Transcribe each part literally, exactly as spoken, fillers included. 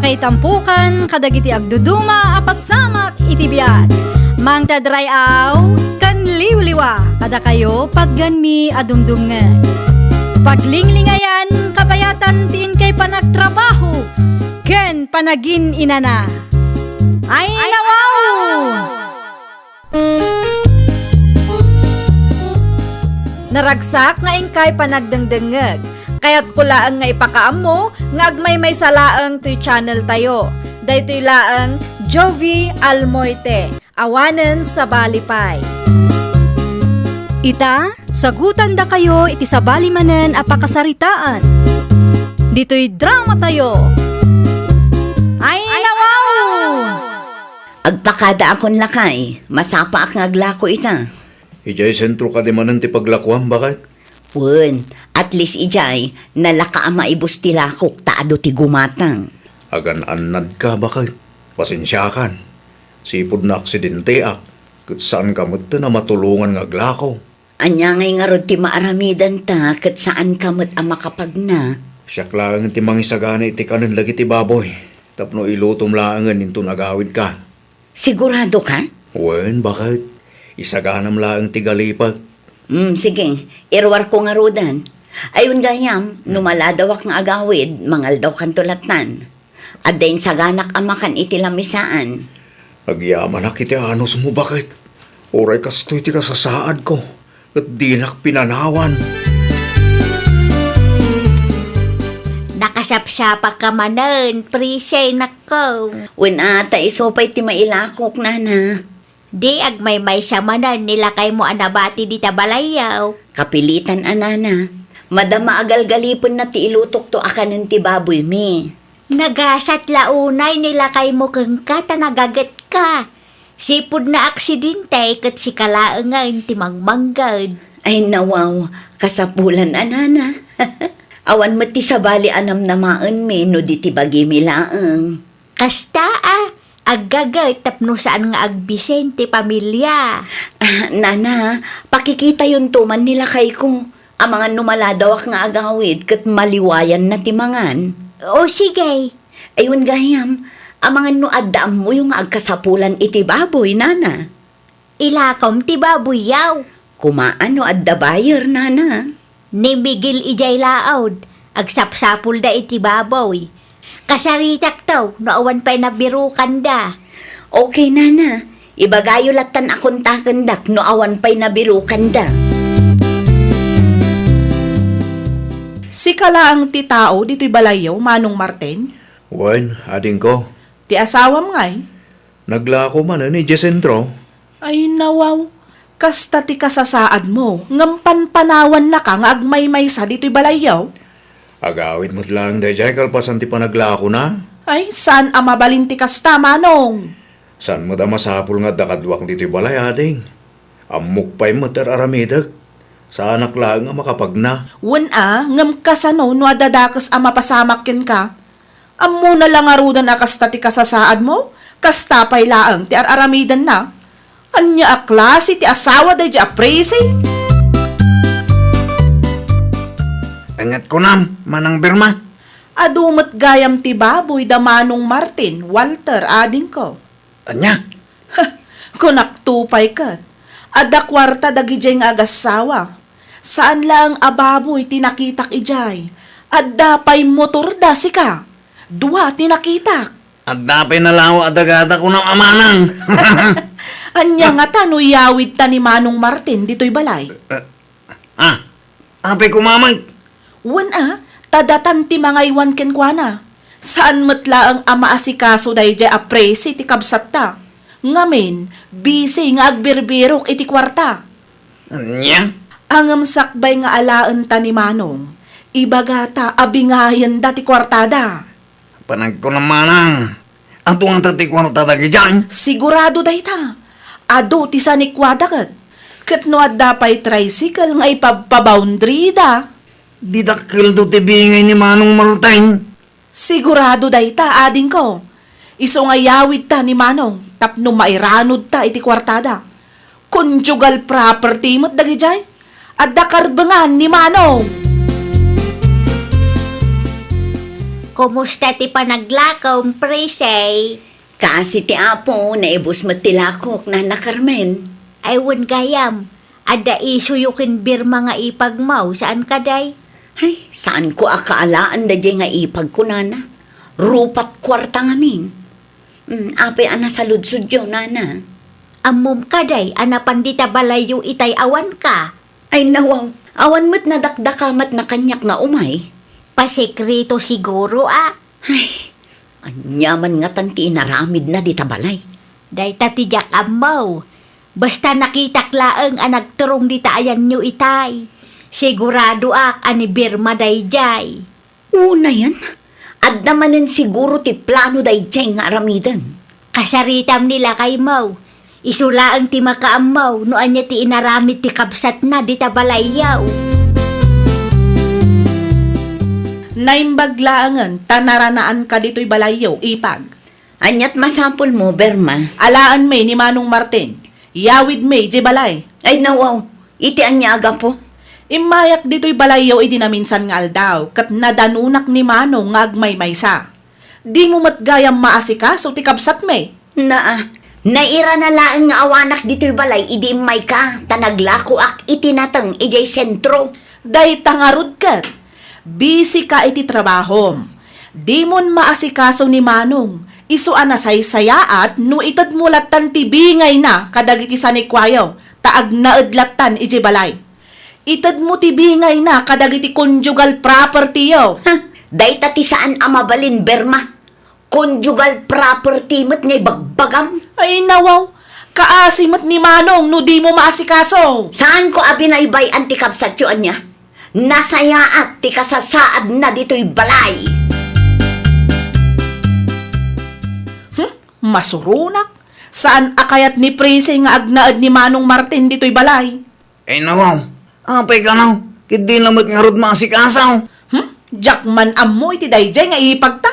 Kaitampukan kadagiti agduduma a pasamak iti biag. Mangted ray-aw ken liwliwa kadakayo patgenmi a dumdumngeg. Paglinglingayan kabayatan ti inkay panagtrabaho ken panagin-inana. Ay, nawaw! Naragsak nga inkay panagdengdengngeg. Kayatko laeng nga ipakaammo nga agmaymaysa laeng toy channel tayo. Daytoy laeng Jovie Almoite, awanen sabali pay. Ita, sagutandakayo iti sabali manen a pakasaritaan. Ditoy drama tayo. Ay, nawaw! Agpakadaakon lakay, masapaak nga aglako ita. Idiay sentro kadi manen ti paglakuam, baket? Wen, at least idiay, nalaka a maibus ti lakok ta adu ti gumatang. Agan-annadka, baket. Pasensiakan. Sipud naaksidentiak, ket saanka metten a matulongan nga aglako. Ania ngay ngarud ti maaramidenta ket saanka met a makapagna? Siak laeng ti mangisagana iti kanen dagiti baboy, tapno ilutom laengen inton agawidka. Siguradoka? Wen, baket. Isaganam laeng ti galipek. Mm, sige. Iruarko ngaruden. Ay, wen gayam, no maladawak nga agawid, mangaldawkanto lattan. Adda insaganak a makan iti lamisaan. Agyamanak iti anusmo, baket. Uray kastoy ti kasasaadko, ket dinak pinanawan. Nakasapsapakka manen, Prissy, nakko. Wen a, ta isu pay ti mailakok, nana. Di agmaymaysa manen ni lakaymo a nabati dita balayyo. Kapilitan a nana. Madama a galgalipenna ti ilutokto a kanen ti baboymi. Nagasat la unay ni lakaymo kenka ta nagagetka. Sipud naaksidente ket sika laengen ti mangmangged. Ay, nawaw, kasapulan a nana. Awan met ti sabali a namnamaenmi no di ti bagimi laeng. Kasta a, aggaget tapno saan nga agbisen ti pamilia. Ah, nana, pakikitayonto man ni lakayko. Amangan no maladawak nga agawid ket maliwayanna ti mangan. O, sige. Ay, wen gayam, amangan no adda ammoyo nga agkasapulan iti baboy, nana. Ilakom ti baboyyo. Kumaan no adda buyer, nana. Ni Miguel idiay laud, agsapsapulda iti baboy. Kasaritakto no awan pay nabirukanda. Okay, nana. Ibagayo lattan a kontakendak no awan pay nabirukanda. Sika laeng ti tao ditoy balayyo, Manong Martin? Wen, adingko. Ti asawam ngay? Naglako manen idiay sentro. Ay, nawaw. Kasta ti kasasaadmo, ngem panpanawannaka nga agmaymaysa ditoy balayyo? Agawid met laeng daydiay kalpasan ti panaglakona. Ay, saan a mabalin ti kasta, Manong? Saan met a masapul nga adda kaduak ditoy balay, ading. Ammok pay met ti ar-aramidek. Saanak laeng a makapagna. Wen a, ngem kasano no adda dakes a mapasamak kenka? Ammona la ngaruden a kasta ti kasasaadmo, kasta pay laeng ti ar-aramidenna. Ania a klase ti asawa daydiay a Prissy? Inget kunam, Manang Birma. Adu met gayam ti baboy da Manong Martin, Walter, adingko. Ania? Kunakto pay ket, adda kuarta dagidiay nga agassawa. Saan laeng a baboy ti nakitak idiay. Adda pay motorda sika. Dua ti nakitak. Adda pay nalawa a dagada kunam a manang. Ania ngata no iyawidta ni Manong Martin ditoy balay? Eh, Ah, apay koma met? Wen a, ta datan ti mangaywan kenkuana. Saan met laeng a maasikaso daydiay a Prissy ti kabsatta. Ngamin, busy nga agbirbirok iti kuarta. Ania? Ngem sakbay nga alaenta ni Manong, ibagata a bingayenda ti kuartada. Panagkunam manang, adu ngata ti kuarta dagidiay? Sigurado dayta. Adu ti sanikuada ket. Ket no adda pay tricycle nga ipabpaboundaryda. Di dakkelto ti bingay ni Manong Martin. Sigurado dayta, adingko. Isu nga iyawidta ni Manong tapno mairanudta iti kuartada. Conjugal property met dagidiay. Adda karbengan ni Manong. Kumusta ti panaglakom, Prissy? Kaasi ti Apo, naibus met ti lakok, Nana Carmen. Ay, wen gayam, adda isuyo ken Birma nga ipagmo, saan kadi? Ay, saanko a kaalaan daydiay nga ipagko, Nana. Rupat kuarta ngamin. Hmm, apay a nasaludsodyo, Nana? Ammom kadi a napan dita balayyo itay awanka? Ay, nawaw, awan met nadakdakamatna kaniak nga umay. Pasekreto siguro a. Ay, ania man ngatan ti inaramidna dita balay? Dayta ti diak ammo. Basta nakitak laeng a nagturong dita ayanyo itay. Siguradoak a ni Birma daydiay. Unayen, adda manen siguro ti plano daydiay nga aramiden. Kasaritam ni lakaymo. Isu laeng ti makaammo no ania ti inaramid ti kabsatna dita balayyo. Naimbag laengen ta naranaanka ditoy balayyo, ipag. Aniat masapulmo, Berma? Alaenmi ni Manong Martin. Iyawidmi idiay balay. Ay, nawaw. Iti ania a gapu? Immayak ditoy balayyo idi naminsan nga aldaw, ket nadanonak ni Manong nga agmaymaysa. Dimo met gayam maasikaso ti kabsatmi. Naa, nairana laeng nga awanak ditoy balay idi immayka, ta naglakoak iti nateng idiay sentro. Dayta ngarud ket, bisika iti trabahom. Dimon maasikaso ni Manong, isu a nasaysayaat no itedmo lattan ti bingayna kadagiti sanikuayo, ta agnaed lattan idiay balay. Itedmo ti bingayna kadagiti conjugal property-yo. Ha, dayta ti saan a mabalin, Berma. Conjugal property met nga ibagbagam? Ay, nawaw. Kaasi met ni Manong no dimo maasikaso. Saanko a binaybay-an ti kabsatyo, ania? Nasayaat ti kasasaadna ditoy balay. Hmm? Masuronak. Saan a kayat ni Prissy nga agnaed ni Manong Martin ditoy balay? Ay, nawaw. Apay kano? Ket dina met ngarud maasikaso. Hmm? Diak man ammo iti daydiay nga ipagta.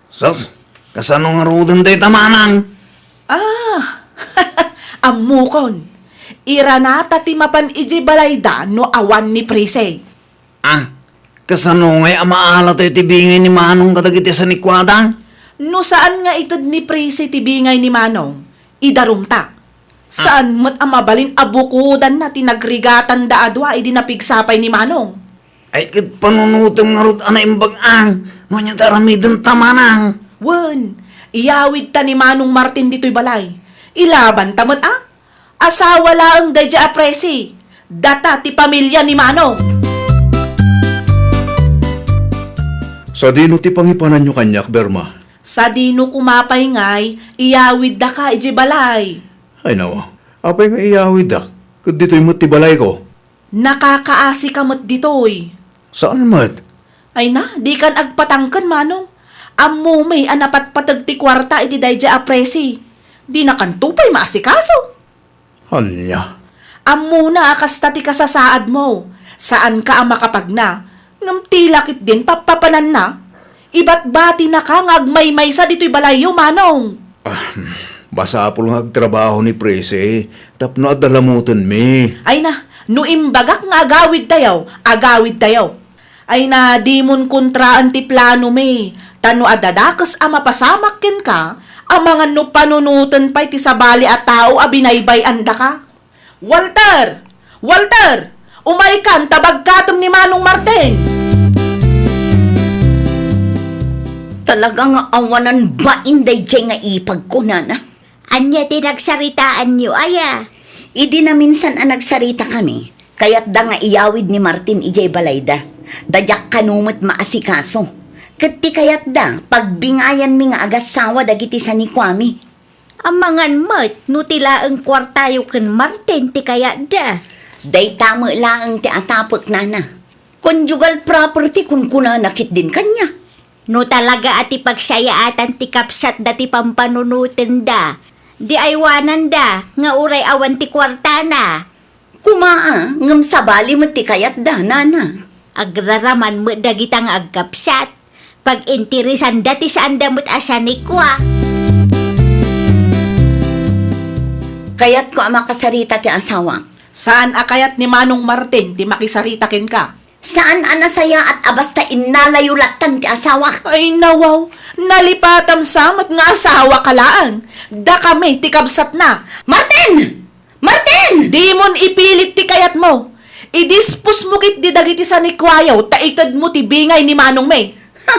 Sus, kasano ngaruden dayta, manang? Ah, ammokon. Iranata ti mapan idiay balayda no awan ni Prissy. Ah, kasano ngay a maala tayo ti bingay ni Manong kadagiti sanikuada? No saan nga ited ni Prissy ti bingay ni Manong, idarumta. Saan met a mabalin a bukodanna ti nagrigatanda a dua idi napigsa pay ni Manong. Ay, ket panunotem ngarud a naimbag-ang no ania ti aramidenta, manang. Wen, iyawidta ni Manong Martin ditoy balay. Ilabanta met a. Asawa laeng daydiay a Presi. Data ti pamilia ni Manong. Sadino ti pangipananyo kaniak, Berma? Sadino koma pay ngay, iyawiddaka idiay balay. Ay, nawa. Apay nga iyawiddak? Ket ditoy met ti balayko. Nakakaasika met ditoy. Saan met? Ay na, dikan agpatangken, Manong. Ammom a napatpateg ti kuarta iti daydiay a Presi. Dinakanto pay maasikaso. Ania? Ammona a kasta ti kasasaadmo. Saanka a makapagna. Ngem ti laketdin pappapananna. Ibatbatinaka nga agmaymaysa ditoy balayyo, Manong. Ah, masapul nga agtrabaho ni Presi tapno adda lamutenmi. Ay na, no imbagak nga agawidtayo, agawidtayo. Ay na, dimon kontraen ti planomi, ta no adda dakes a mapasamak kenka, amangan no panunoten pay ti sabali a tao a binaybay-andaka. Walter! Walter! Umaykan ta bagkatem ni Manong Martin! Talaga nga awanan bain daydiay nga ipagko, nana. Ania ti nagsaritaanyo, aya? Idi naminsan a nagsaritakami, kayatda nga iyawid ni Martin idiay balayda. Ta diak kano met maasikaso. Ket ti kayatda, pagbingayanmi nga agassawa dagiti sanikuami. Amangan met no ti laeng kuartayo ken Martin ti kayatda. Dayta met laeng ti atapek, nana. Conjugal property kunkunana ketdin kaniak. No talaga a ti pagsayaatan ti kabsatda ti pampanunotenda, di aywananda nga uray awan ti kuartana. Koma a, ngem sabali met ti kayatda, nana. Agraraman met dagita nga agkabsat. Pag-interesanda ti saanda met a sanikua. Kayatko a makasarita ti asawak. Saan a kayat ni Manong Martin ti makisarita kenka? Saan a nasayaat a basta innalayo lattan ti asawak. Ay, nawaw, nalipatam sa met nga asawaka laeng. Dakami ti kabsatna. Martin! Martin! Dimon ipilit ti kayatmo. Idispos mo ketdi dagiti sanikuayo ta itedmo ti bingay ni manongmi. Ha!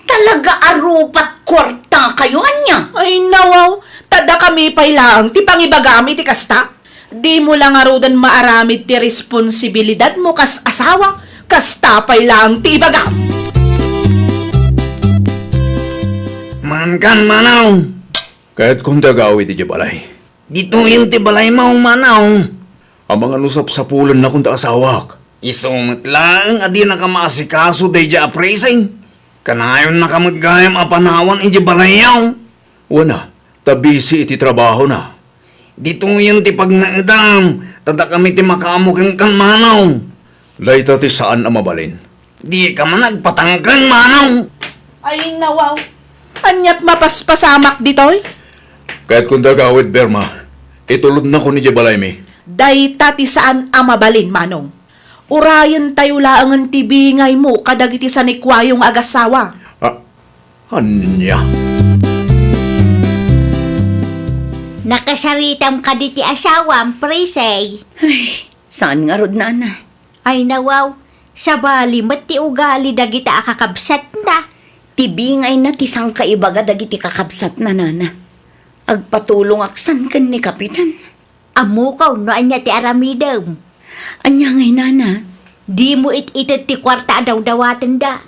Talaga a rupat kuartakayo, ania? Ay, nawaw, ta dakami pay laeng ti pangibagam iti kasta. Dimo la ngaruden maaramid ti responsibilidadmo kas asawa, kasta pay laeng ti ibagam. Mankan, manong. Kayatkon ti agawid idiay balay. Ditoyen ti balaymo, manong. Amangan no sapsapulennakon ti asawak. Isu met laeng a dinaka maasikaso daydiay a Presi. Kanayonnaka met gayam a panawan idiay balayyo. Wen a, ta busy iti trabahona. Ditoyen ti pagnaedam, ta dakami ti makaammo kenka, manong. Dayta ti saan a mabalin. Dika man agpatangken, manong. Ay, nawaw. Ania't mapaspasamak ditoy? Kayatkon ti agawid, Berma. Itulodnakon idiay balaymi. Dayta ti saan a mabalin, manong. Urayentayo laengen ti bingaymo kadagiti sanikuayo nga agassawa. Ah, ania? Nakasaritam kadi ti asawam, Presi? Ay, saan ngarud, nana? Ay, nawaw, sabali met ti ugali dagita a kakabsatna. Ti bingayna ti sangkaibaga dagiti kakabsatna, nana. Agpatulongak san ken ni Kapitan. Ammok no ania ti aramidem. Ania ngay, nana? Dimo it-ited ti kuarta a dawdawatenda.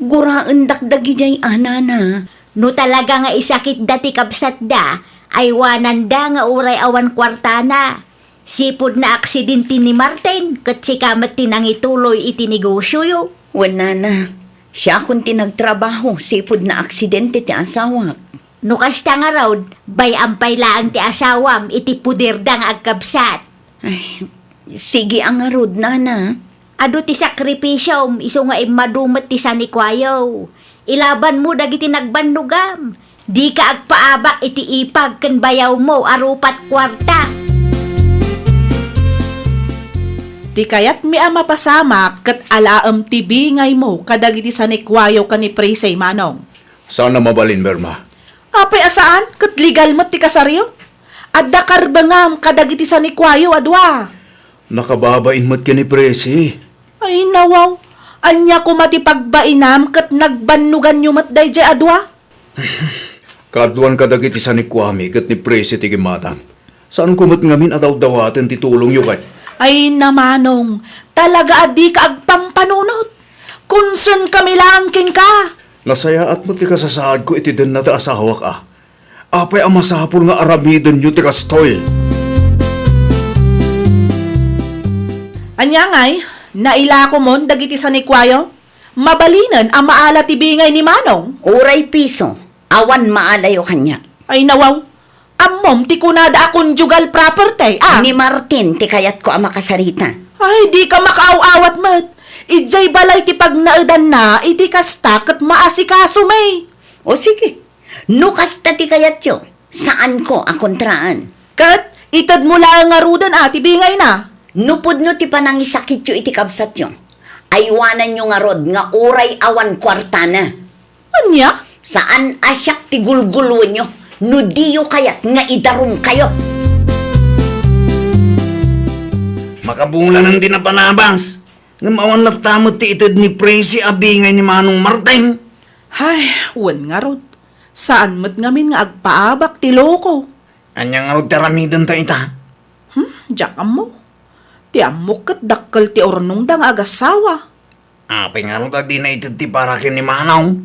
Guraendak dagidiay a, nana. No talaga nga isakitda ti kabsatda, aywananda nga uray awan kuartana. Sipud naaksidente ni Martin, ket sika met ti nangituloy iti negosioyo. Wen, nana, siakon ti nagtrabaho sipud naaksidente ti asawak. No kasta ngarud, bay-am pay laeng ti asawam iti poderda nga agkabsat. Ay, sige a ngarud, nana. Adu ti sakripisiom isu nga immadu met ti sanikuayo. Ilabanmo dagiti nagbannogam. Dika agpaabak iti ipag ken bayawmo a rupat kuarta. Ti kayatmi a mapasamak ket alaem ti bingaymo kadagiti sanikuayo ken ni Presi, manong. Saan a mabalin, Berma. Apay a saan? Ket legal met ti kasaryo. Adda karbengam kadagiti sanikuayo a dua. Nakababain met ken ni Presi. Ay, nawaw. Ania koma ti pagbainam ket nagbannoganyo met daydiay a dua? Kaaduan kadagiti sanikuami ket ni Presi ti gimmatang. Saanko met ngamin a dawdawaten ti tulongyo kaniak. Ay, namanong, talaga a dika agpampanunot. Concern kami laeng kenka. Nasayaat met ti kasasaadko iti denna ti asawak a. Apay a masapul nga aramidenyo ti kastoy? Ania ngay, nailakomon dagiti sanikuayo? Mabalinen a maala ti bingay ni manong? Uray piso, awan maalayo kaniak. Ay, nawaw. Ammom ti kunada a conjugal property, a? Ni Martin ti kayatko a makasarita. Ay, dika makaaw-awat met. Idiay balay ti pagnaedanna iti kasta ket maasikasomi. O sige, no kasta ti kayatyo, saanko a kontraan. Ket itedmo laeng ngaruden a ti bingayna. No pudno ti panangisakityo iti kabsatyo, aywananyo ngarud nga uray awan kuartana. Ania? Saan a siak ti gulguloenyo no diyo kayat nga idarumkayo. Makabulanen ti napanabas, ngem awan latta met ti ited ni Presi a bingay ni Manong Martin. Hay, wen ngarud. Saan met ngamin nga agpaabak ti loko. Ania ngarud ti aramidenta ita? Hmm, diak ammo. Ti ammok ket dakkel ti urnongda nga agassawa. Apay ngarud a dina ited ti para ken ni Manong?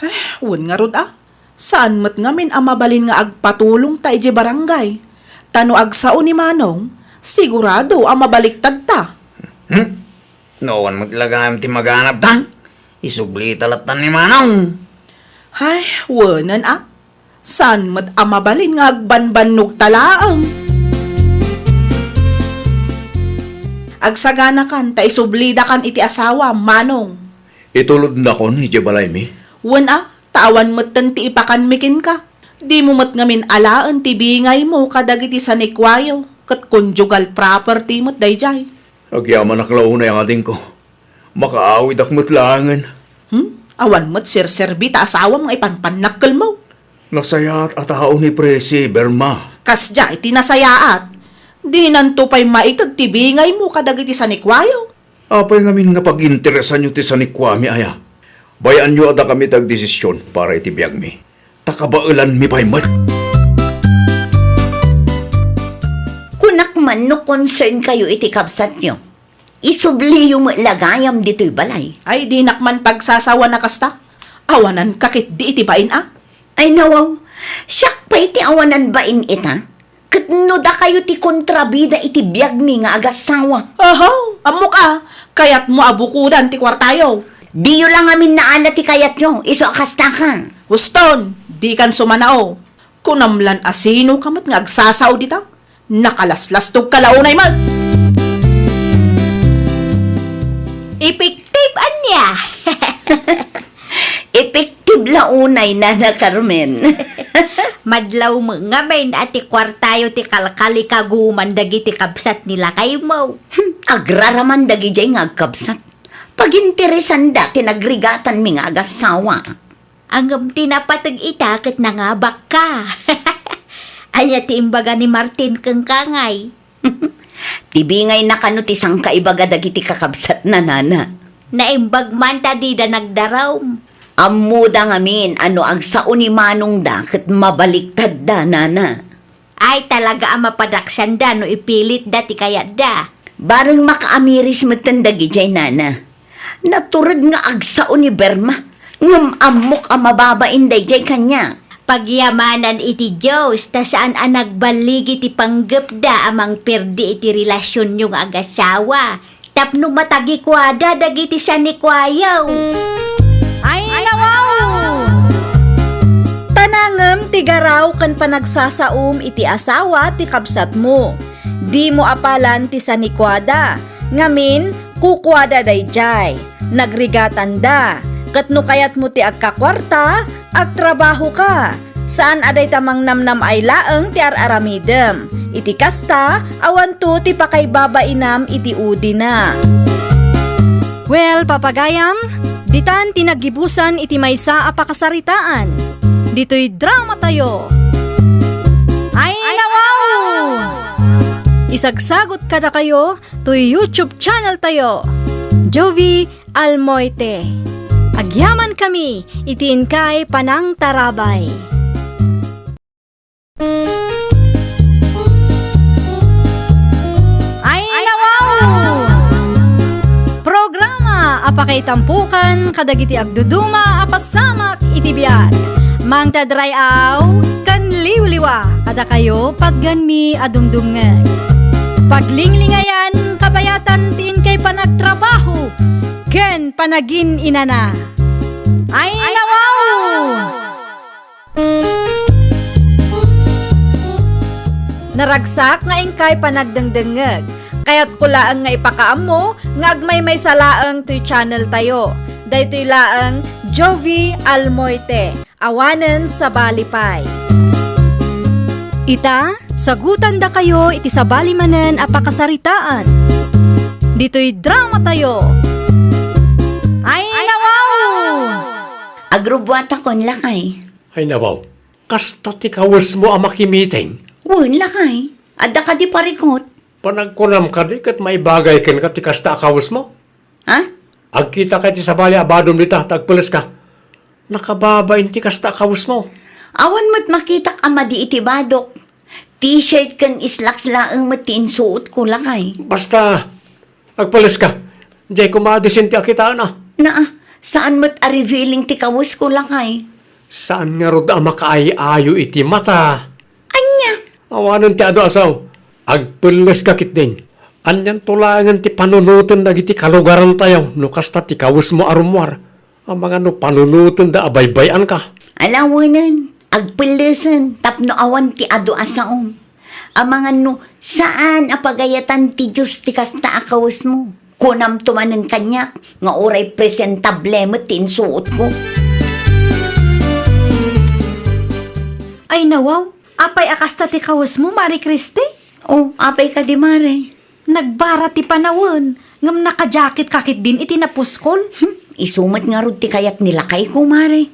Eh, wen ngarud a. Saan met ngamin a mabalin nga agpatulongta idiay barangay. Ta no agsao ni Manong, sigurado a mabaliktadta. Hmm? No awan met la gayam ti maganabta, isublita latta ni Manong. Hay, wenen a. Saan met a mabalin nga agbanbannogta laeng? Agsaganakan ta isublidakan iti asawam, Manong. Itulodnakon idiay balaymi? Wen a, ta awan metten ti ipakanmi kenka. Dimo met ngamin alaen ti bingaymo kadagiti sanikuayo, ket conjugal property met daydiay. Agyamanak la unay a ngadingko. Makaawidak met laengen. Hmm? Awan met serserbi ta asawam nga ipanpannakkelmo. Nasayaat a tao ni Presi, Berma. Kasdiay ti nasayaat. Dinanto pay maited ti bingaymo kadagiti sanikuayo. Apay ngamin nga pag-interesanyo ti sanikuami aya? Bay-anyo a dakami ti agdesisyon para iti biagmi. Ta kabaelanmi pay met. Kunak man no concern kayo iti kabsatyo. Isubliyo met la gayam ditoy balay. Ay, dinak man pagsasawan a kasta. Awanan ka ketdi iti bain a. Ay, nawaw. Siak pay ti awanan bain ita. Ket no dakayo ti kontrabida iti biagmi nga agassawa. Aha, ammok a, kayatmo a bukodan ti kuartayo. Diyo la ngamin naala ti kayatyo, isu a kastaka. Huston, dikan sumanao. Kunam lan a sinoka met nga agsasao dita? Nakalaslastogka la unay met. Epektibo ania? Epektibo la unay, Nana Carmen. Madlaw met ngamin a ti kuartayo ti kalkalikaguman dagiti kabsat ni lakaymo. Hmm, agraraman dagidiay nga agkabsat. Paginteresanda ti nagrigatanmi nga agassawa. Ngem ti napateg ita ket nangabakka. Ania ti imbaga ni Martin kenka ngay? Ti bingayna kano ti sangkaibaga dagiti kakabsatna, Nana. Naimbag man ta dida nagdarum. Ammoda ngamin a no agsao ni manongda ket mabaliktadda, Nana. Ay, talaga a mapadaksanda no ipilitda ti kayatda. Bareng makaamiris metten dagidiay, Nana. Natured nga agsao ni Berma, ngem ammok a mababain daydiay kaniak. Pagyamanan iti Dios ta saan a nagballigi ti panggepda a mangperdi iti relasionyo nga agasawa tapno matagikuada dagiti sanikuayo. Ay, nawaw! Ta nangem ti garaw ken panagsasaom iti asawa ti kabsatmo. Dimo apalan ti sanikuada, ngamin, kukuada daydiay. Nagrigatanda. Ket no kayatmo ti agkakuarta, agtrabahoka. Saan a dayta mangnamnam-ay laeng ti ar-aramidem. Iti kasta, awanto ti pakaibabainam iti udina. Well, papagayam, ditan ti naggibusan iti maysa a pakasaritaan. Ditoy dramatayo. Ay, nawaw! Isagsagot kadakayo toy YouTube channel tayo, Jovi Almoite. Agyamankami iti inkay panangtarabay. Ay, nawaw! Programa a pakaitampokan kadagiti agduduma a pasamak iti biag. Mangted ray-aw ken liwliwa kadakayo patgenmi a dumdumngeg. Paglinglingayan, kabayatan ti inkay panagtrabaho ken panagin-inana. Ay, nawaw! Naragsak nga inkay panagdengdengngeg. Kayatko laeng nga ipakaammo nga agmaymaysa laeng toy channel tayo. Daytoy laeng Jovi Almoite, awanen sabali pay. Ita, sagutandakayo iti sabali manen a pakasaritaan. Ditoy dramatayo. Ay, nawaw! Agrubbuatakon, lakay. Ay, nawaw. Kasta ti kawesmo a makimeeting? Wen, lakay. Adda kadi parikut? Panagkunam kadi ket maibagay kenka ti kasta a kawesmo? Ha? Agkitaka iti sabali a badom dita, ta agpeleska. Nakababain ti kasta a kawesmo. Awan met makitak a madi iti badok. T-shirt ken slacks laeng met ti insuotko, lakay. Basta, agpeleska. Diay koma a disente a kitaen a. Naa, saan met a revealing ti kawesko, lakay. Saan ngarud a makaay-ayo iti mata. Ania? Awanen ti adu a sao. Agpelleska ketdin. Anianto laengen ti panunoten dagiti kalugarantayo no kasta ti kawesmo a rummuar? Amangan no panunotenda a baybay-anka. Alawenen, agpellesen tapno awan ti adu a saom. Amangan no saan a pagayatan ti Dios ti kasta a kawesmo. Kunamto manen kaniak nga uray presentable met ti insuotko. Ay, nawaw, apay a kasta ti kawesmo, Mare Christy? Oh, apay kadi, Mare? Nagbara ti panawen, ngem nakajacket ka ketdin iti napuskol. Hmm, isu met ngarud ti kayat ni lakayko, Mare.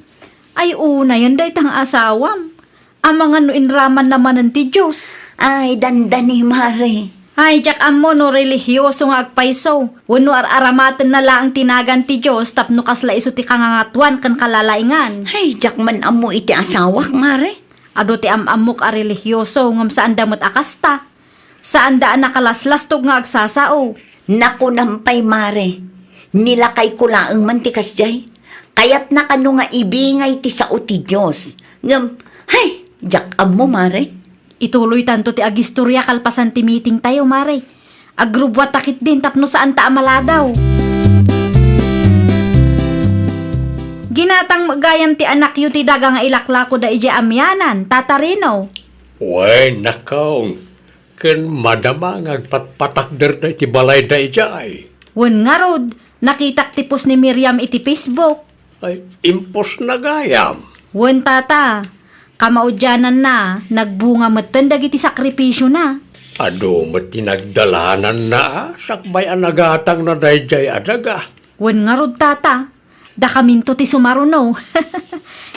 Ay, unayen dayta nga asawam. Amangan no inramanna manen ti Dios. Ay, dandani, Mare. Ay, diak ammo no relihioso nga agpayso, wenno ar-aramatenna laeng ti nagan ti Dios tapno kasla isu ti kangangatuan ken kalalaingan. Ay, diak man ammo iti asawak, Mare. Adu ti am-ammok a relihioso, ngem saanda met a kasta. Saanda a nakalaslastog nga agsasao. Nakunam pay, Mare. Ni lakayko laeng man ti kasdiay. Kayatna kano nga ibingay ti sao ti Dios. Ngem, hay, diak ammo, Mare. Ituloytanto ti agistoria kalpasan ti meetingtayo, Mare. Agrubbuatta ketdin tapno saanta a maladaw. Ginatang met gayam ti anakyo ti daga nga ilaklako da idiay amianan, Tata Rino. Wen, nakong, ken madama nga agpatpatakderda iti balayda idiay. Wen ngarud, nakitak ti post ni Miriam iti Facebook. Ay, impostna gayam. Wen, Tata, kamaudiananna, nagbunga metten dagiti sakrifisiona. Adu met ti nagdalananna, a, sakbay a nagatangna daydiay a daga. Wen ngarud, Tata, dakaminto ti sumaruno.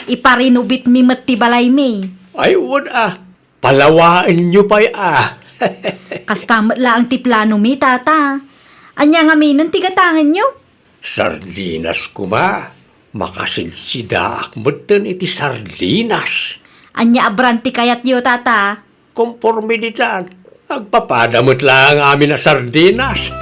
Iparinubitmi met ti balaymi. Ay, wen a, palawaenyo pay a. Kasta met laeng ti planomi, Tata. Ania ngaminen ti gatangenyo? Sardinas koma. Makasidsidaak metten iti sardinas. Ania a brand ti kayatyo, Tata? Konforme ditan, agpapada met laeng amin a sardinas.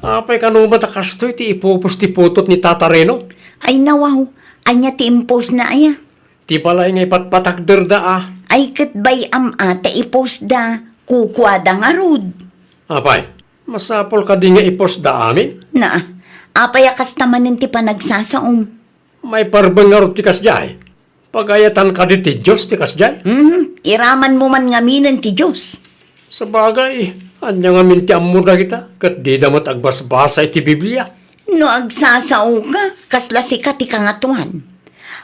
Apay kano met a kastoy ti ipupos ti putot ni Tata Reno? Ay, nawaw, ania ti impostna aya? Ti balay nga ipatpatakderda a. Ay, ket bay-am a ta ipostda, kukuada ngarud. Apay, masapul kadi nga ipostda amin? Na, apay a kasta manen ti panagsasaom? Maiparbeng ngarud ti kasdiay? Pagayatan kadi ti Dios ti kasdiay? Mhm, iramanmo man ngaminen ti Dios. Sabagay, ania ngamin ti ammo dagita, ket dida met agbasbasa iti Biblia? No agsasaoka, kasla sika ti kangatoan.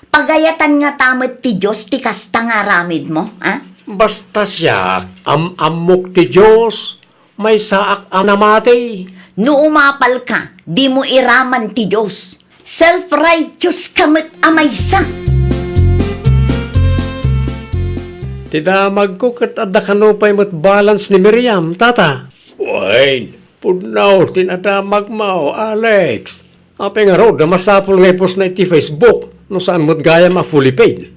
Pagayatan ngata met ti Dios ti kasta nga aramidmo, a? Basta siak, am-ammok ti Dios, maysaak a namati. No umapalka, dimo iraman ti Dios. Self-righteous ka met a maysa. Ti damagko ket adda kano pay met balance ni Miriam, Tata. Wen, pudno ti nadamagmo, Alex. Apay ngarud a masapul nga ipostna iti Facebook no saan met gayam a fully paid?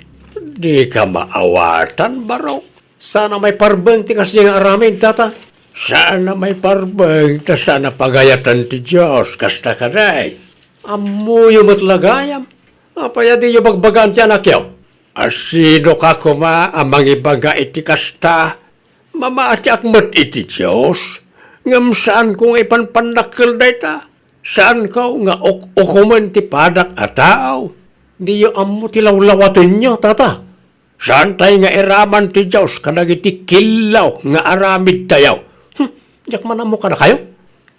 Dika maawatan, barok. Saan a maiparbeng ti kasdiay nga aramid, Tata? Saan a maiparbeng ta saan a pagayatan ti Dios, kasta kadi? Ammoyo met la gayam. Apay a diyo bagbagaan ti anakyo? A sinoka koma a mangibaga iti kasta? Mamatiak met iti Dios, ngem saanko nga ipanpannakkel dayta. Saanko nga uk-ukomen ti padak a tao. Diyo ammo ti lawlawatenyo, Tata. Saantay nga iraman ti Dios kadagiti killaw nga aramidtayo. Hmm, diak man ammo kadakayo.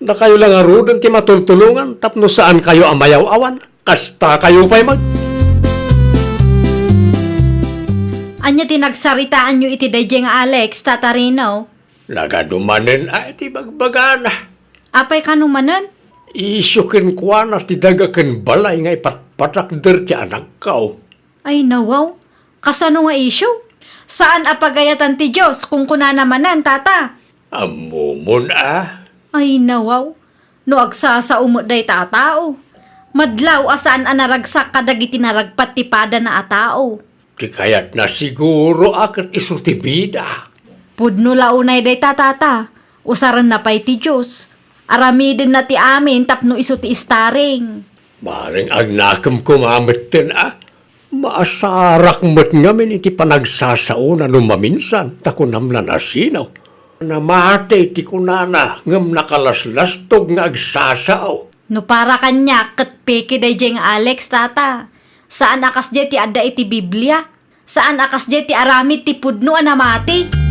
Dakayo la ngaruden ti matultulongan tapno saankayo a mayaw-awan. Kastakayo pay met. Ania ti nagsaritaanyo iti daydiay nga Alex, Tata Rino? Nagadu manen a iti bagbagana. Apay kano manen? Isyu kenkuana ti daga ken balay nga ipatpatakder ti anakko. Ay, nawaw. Kasano nga isyu? Saan a pagayatan ti Dios, kunkunana manen, Tata. Ammomon a? Ay, nawaw. No agsasao met dayta a tao, madlaw a saan a naragsak kadagiti naragpat ti padana a tao. Ti kayatna siguro a ket isu ti bida. Pudno la unay dayta, Tata. Usarenna pay ti Dios. Aramidenna ti amin tapno isu ti istaring. Bareng agnakem koma metten a. Maasarak met ngamin iti panagsasaona no maminsan, ta kunam la nasino. Namati ti kunana, ngem nakalaslastog nga agsasao. No para kaniak, ket peke daydiay nga Alex, Tata. Saan a kasdiay ti adda iti Biblia. Saan a kasdiay ti aramid ti pudno a namati.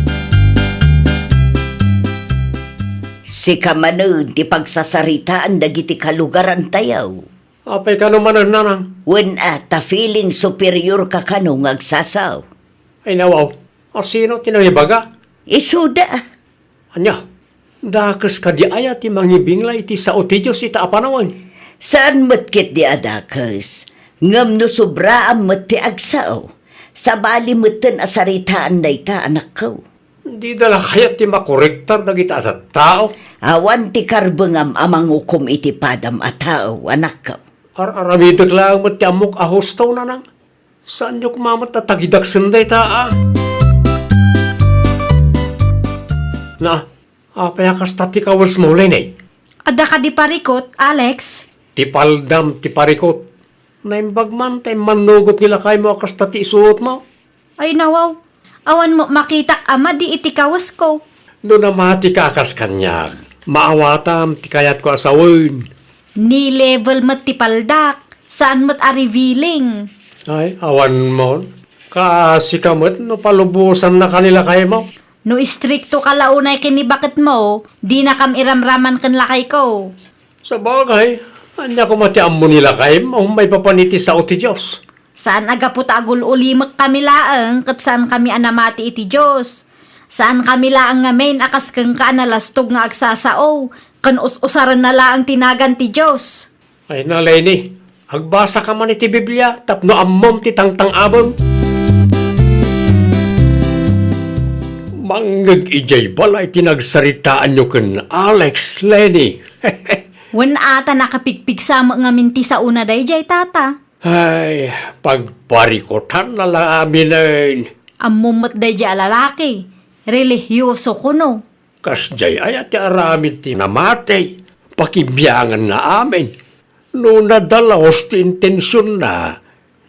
Sika manen ti pagsasaritaan dagiti kalugarantayo. Apay kano manen, Nanang? Wen a, ta feeling superior ka kano nga agsasao. Ay, nawaw. A, sino ti nangibaga? Isuda. Ania, dakes kadi aya ti mangibingla iti sao ti Dios ita a panawen? Saan met ketdi a dakes. Ngem no sobraam met ti agsao, sabali metten a saritaan dayta, anakko. Dida la kayat ti makorektar dagita a tattao? Awan ti karbengam a mangukom iti padam a tao, anakko. Ar-aramidek laeng met ti ammok a husto, nanang. Saanyo koma met a tagidaksen dayta, a? Na, apay a kasta ti kawesmo, Leni? Adda kadi parikut, Alex? Ti paldam ti parikut. Naimbag man ta immannugot ni lakaymo a kasta ti isuotmo. Ay, nawaw. Awan met makitak a madi iti kawesko. No namatika a kas kaniak, maawatam ti kayatko a sawen. Ni level met ti paldak, saan met a revealing. Ay, awan mo. Kaasika met no palubosannaka ni lakaymo. No istrikto ka la unay ken ni baketmo, dinakam iramraman ken lakayko. Sabagay, ania koma ti ammo ni lakaymo maipapan iti sao ti Dios? Saan a gapu ta agul-ulimekkami laeng ket saankami a namati iti Dios. Saankami laeng ngamin a kas kenka a nalastog nga agsasao, ken us-usarenna laeng ti nagan ti Dios. Ay na, Leni, agbasaka man iti Biblia tapno ammom ti tangtang-abem. Mangngeg idiay balay ti nagsaritaanyo ken Alex, Leni. Wen a ta nakapigpigsa met ngamin ti saona daydiay, tata. Ay, pagparikutanna la aminen. Ammom met daydiay a lalaki, relihioso kuno. Kasdiay aya ti aramid ti namati, pakibianganna amin. No nadalus ti intensionna,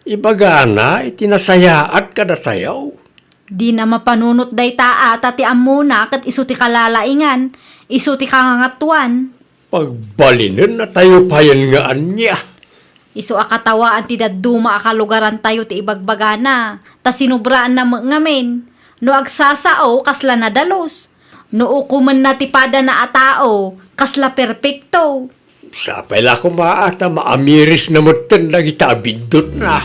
ibagana iti nasayaat kadatayo. Dina mapanunot dayta a ta ti ammona ket isu ti kalalaingan, isu ti kangangatuan. Pagbalinennatayo payen nga ania? Isu a katawaan ti dadduma a kalugarantayo ti ibagbagana, ta sinubraanna met ngamin. No agsasao, kasla nadalus. No ukomenna ti padana a tao, kasla perpekto. Sapay la koma a ta maamirisna metten dagita a biddutna.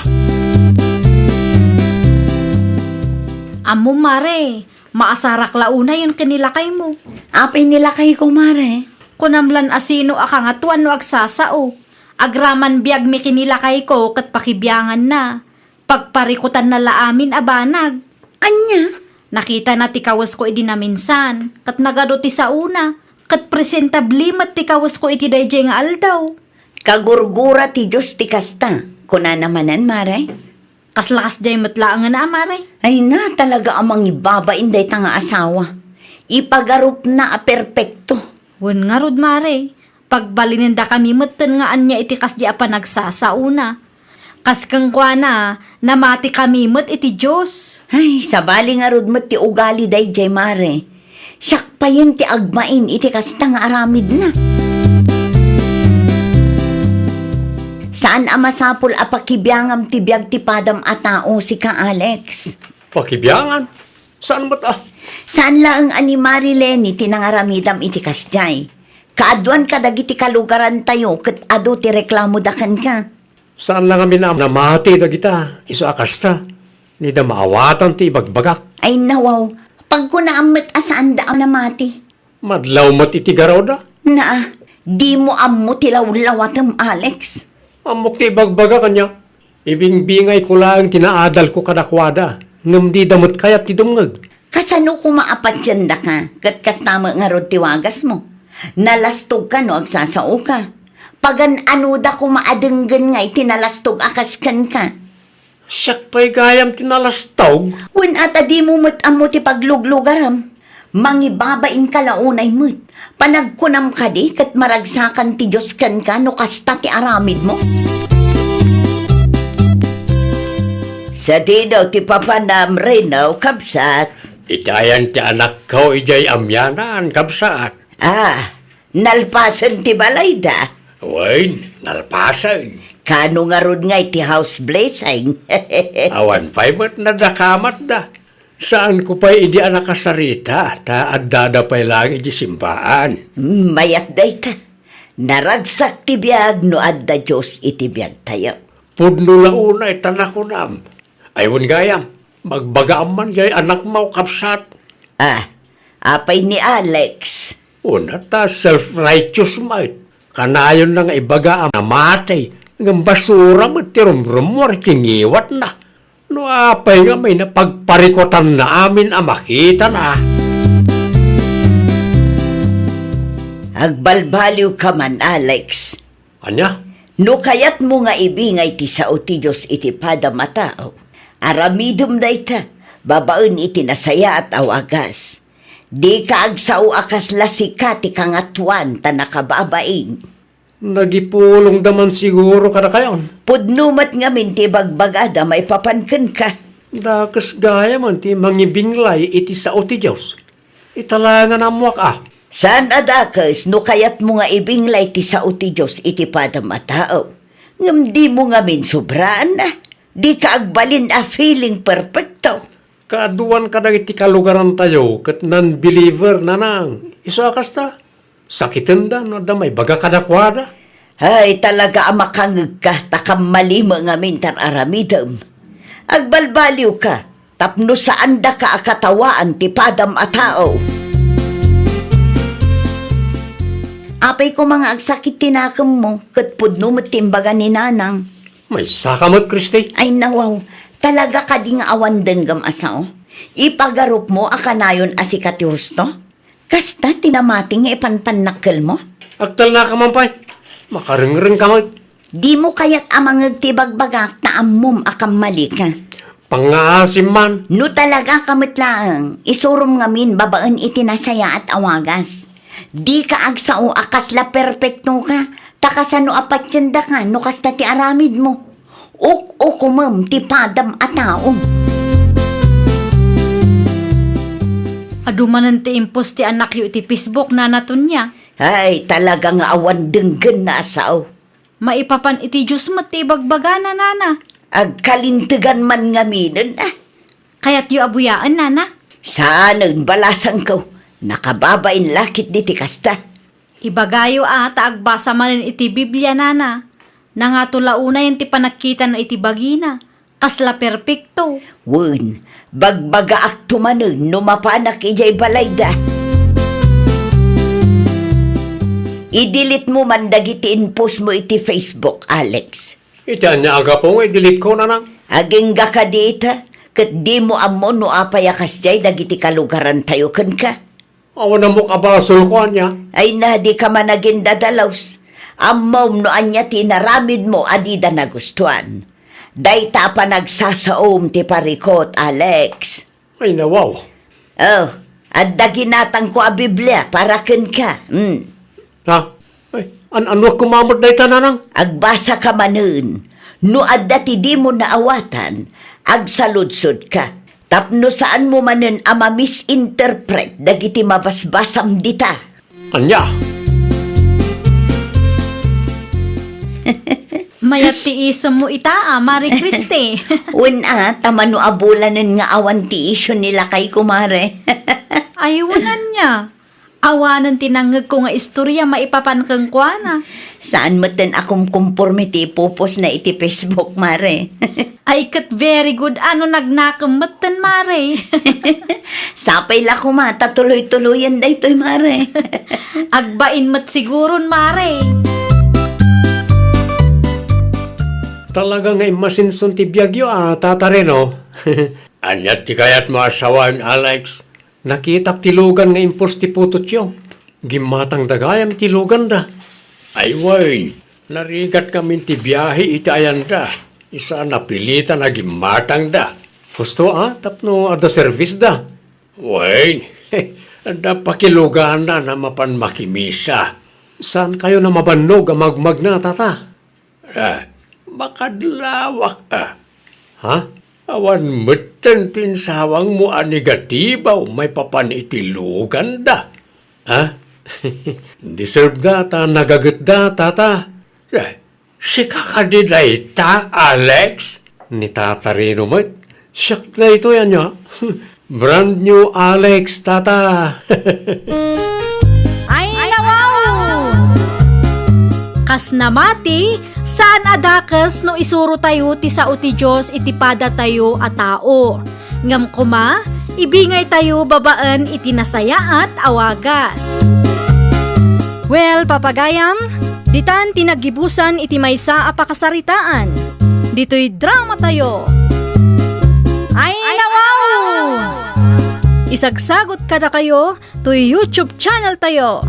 Ammom, mare, maasarak la unayen ken ni lakaymo. Apay ni lakayko, mare? Kunam lan a sino a kangatuan no agsasao. Agraman biagmi ken ni lakayko ket pakibianganna. Pagparikutanna la amin a banag. Ania? Nakitana ti kawesko idi naminsan, ket nagadu ti saona, ket presentable met ti kawesko iti daydiay nga aldaw. Kagurgura ti Dios ti kasta, kunana manen, mare. Kasla kasdiay met laengen a, mare. Ay na, talaga a mangibabain dayta nga asawa. Ipagarupna a perpekto. Wen ngarud, mare, pagbalinendakami metten nga ania iti kasdi a panagsasaona. Kas kenkuana, namatikami met iti Dios. Ay, sabali ngarud met ti ugali daydiay, mare. Siak payen ti agbain iti kasta nga aramidna. Saan a masapul a pakibiangam ti biag ti padam a tao, sika, Alex. Pakibiangan? Saan met a? Saan laeng a ni Mari Leni ti nangaramidam iti kasdiay. Kaaduan kadagiti kalugarantayo ket adu ti reklamoda kenka. Saan la ngamin a namati dagita, isu a kasta. Dida maawatan ti ibagbagak. Ay, nawaw, pagkunaam met a saanda a namati. Madlaw met iti garawda. Naa, dimo ammo ti lawlawatem, Alex. Ammok ti ibagbagak, ania? Ibingbingayko laeng ti naadalko kadakuada, ngem dida met kayat ti dumngeg. Kasano koma a patiendaka, ket kasta met ngarud ti wagasmo? Nalastogka no agsasaoka. Pagan-anoda koma a denggen nga iti nalastog a kas kenka. Siak pay gayam ti nalastog? Wen a ta dimo met ammo ti pagluglugaram. Mangibabainka la unay met. Panagkunam kadi ket maragsakan ti Dios kenka no kasta ti aramidmo? Sadino ti papanam, Reno, kabsat? Itayan ti anakko idiay amianan, kabsat. Ah, nalpasen ti balayda? Wen, nalpasen. Kano ngarud nga iti house blessing? Awan pay met nadakamatda. Saanko pay idi a nakasarita, ta addada pay laeng iti simbaan. Mm, mayat dayta. Naragsak ti biag no adda Dios iti biagtayo. Pudno la unay ta nakunam. Ay, wen gayam, magbagaam man jay anakmo, kabsat. Ah, Apay ni Alex? Una ta self-righteous met. Kanayonna nga ibaga a namati, ngem basura met ti rumrumuar iti ngiwatna. No apay nga may napagparikutanna amin a makitana? Agbalbaliwka man, Alex. Ania? No kayatmo nga ibingay ti sao ti Dios iti padam a tao, aramidem dayta babaen iti nasayaat a wagas. Dika agsao a kasla sika ti kangatoan ta nakababain. Nagipulongda man siguro kadakayon. Pudno met ngamin ti ibagbagada maipapan kenka. Dakes gayam ti mangibinglay iti sao ti Dios. Ita la nga ammoak a. Saan a dakes no kayatmo nga ibinglay ti sao ti Dios iti padam a tao. Ngem dimo ngamin sobraanna. Dika agbalin a feeling perfecto. Kaaduan kadagiti kalugarantayo ket non-believer, nanang. Isu a kasta, sakitenda no adda maibaga kadakuada. Ay, talaga a makangegka, ta kammalimo ngamin ti ar-aramidem. Agbalbaliwka, tapno saandaka a katawaan ti padam a tao. Apay koma nga agsakit ti nakemmo, ket pudno met ti imbaga ni Nanang. Maysaka met, Christy. Ay, nawaw. Talaga kadi nga awan denggem a sao? Ipagarupmo a kanayon a sika ti husto? Kasta ti namati nga ipanpannakkelmo? Agtalnaka man pay. Makarengrengka met. Dimo kayat a mangeg ti bagbagak ta ammom a kammalika. Pangngaasim man. No talagaka met laeng, isurom ngamin babaen iti nasayaat a wagas. Dika agsao a kasla perpektoka, ta kasano a patiendaka no kasta ti aramidmo? Uk-ukomem ti padam a tao. Adu manen ti impos ti annakyo iti Facebook, Nana Tonia. Ay, talaga nga awan denggenna a sao. Maipapan iti Dios met ti ibagbagana, Nana. Agkalintegan man ngaminen, a. Kayatyo a buyaen, Nana? Saanen, balasangko. Nakababain la ketdi ti kasta. Ibagayo a ta agbasa manen iti Biblia, Nana. Nangato la unayen ti panagkitana iti bagina. Kasla perpekto. Wen, bagbagaakto manen no mapanak idiay balayda. I-delete mo man dagiti inpost mo iti Facebook, Alex. Iti ania a gapu nga i-delete ko, Nanang? Agingga kadi ita, ket dimo ammo no apay a kasdiay dagiti kalugarantayo kenka. Awan ammok a basolko, ania? Ay na, dika man agindadalus. Ammom no ania ti inaramidmo a dida nagustuan. Dayta a panagsasaom ti parikut, Alex. Ay, nawaw. Oh, adda ginatangko a Biblia para kenka. Hmm. Ha? Ay, an-, anno a kumamet dayta, Nanang? Agbasaka manen. No adda ti dimo naawatan, agsaludsodka. Tapno saanmo manen a ma-misinterpret dagiti mabasbasam dita. Ania? Mayat ti isemmo ita, a, Mare Christy. Wen a, ta mano a bulanen nga awan ti isyu ni lakayko, Mare. Ay, wen ania? Awanen ti nangngegko nga istorya maipapan kenkuana. Saan metten a kumkumporme ti ipupostna iti Facebook, Mare. Ay, ket very good a no nagnakem metten, Mare. Sapay la koma ta tuloy-tuloyen daytoy, Mare. Agbain met siguron, Mare. Talaga nga immasinson ti biagyo a, Tata Reno. Ania ti kayatmo a sawen, Alex? Nakitak ti lugan nga impos ti putotyo. Gimmatangda gayam ti luganda. Ay wen, narigat ngamin ti biahe iti ayanda. Isu a napilitan a gimmatangda. Husto a, tapno adda servisda. Wen, adda pakiluganan a mapan makimisa. Saankayon a mabannog a magmagna, Tata? Ah, makadlawak a. Ha? Awan metten ti insawangmo a negatibo maipapan iti luganda. Ha? Deserveda ta nagagetda, Tata. Eh, sika kadi dayta, Alex? Ni Tata Rino met. Siak daytoy, ania? Brand new Alex, Tata. Ay, nawaw! Kas namati, saan a dakes no isurotayo ti sao ti Dios iti padatayo a tao. Ngem koma, Ibingaytayo babaen iti nasayaat a wagas. Well, papagayam, ditan ti naggibusan iti maysa a pakasaritaan. Ditoy dramatayo. Ay, nawaw! Isagsagot kadakayo toy YouTube channeltayo,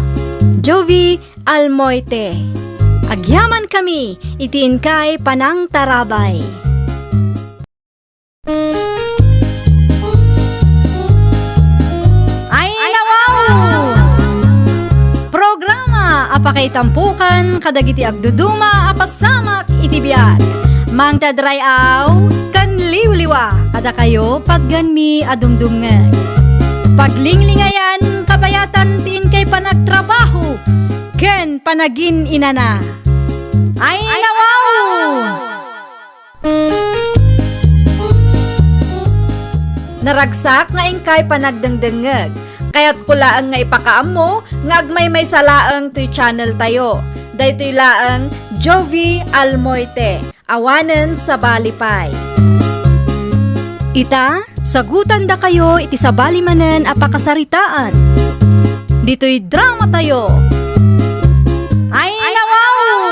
Jovi Almoite. Agyamankami iti inkay panangtarabay. Ay, nawaw! Programa a pakaitampukan kadagiti agduduma a pasamak iti biag. Mangted ray-aw ken liwliwa kadakayo, patgenmi a dumdumngeg. Paglinglingayan, kabayatan ti inkay panagtrabaho ken panagin-inana. Ay, nawaw! Naragsak nga inkay panagdengdengngeg. Kayatko laeng nga ipakaammo nga agmaymaysa laeng toy channeltayo. Daytoy laeng Jovi Almoite, awanen sabali pay. Ita, sagutandakayo iti sabali manen a pakasaritaan. Ditoy dramatayo. Ay, nawaw!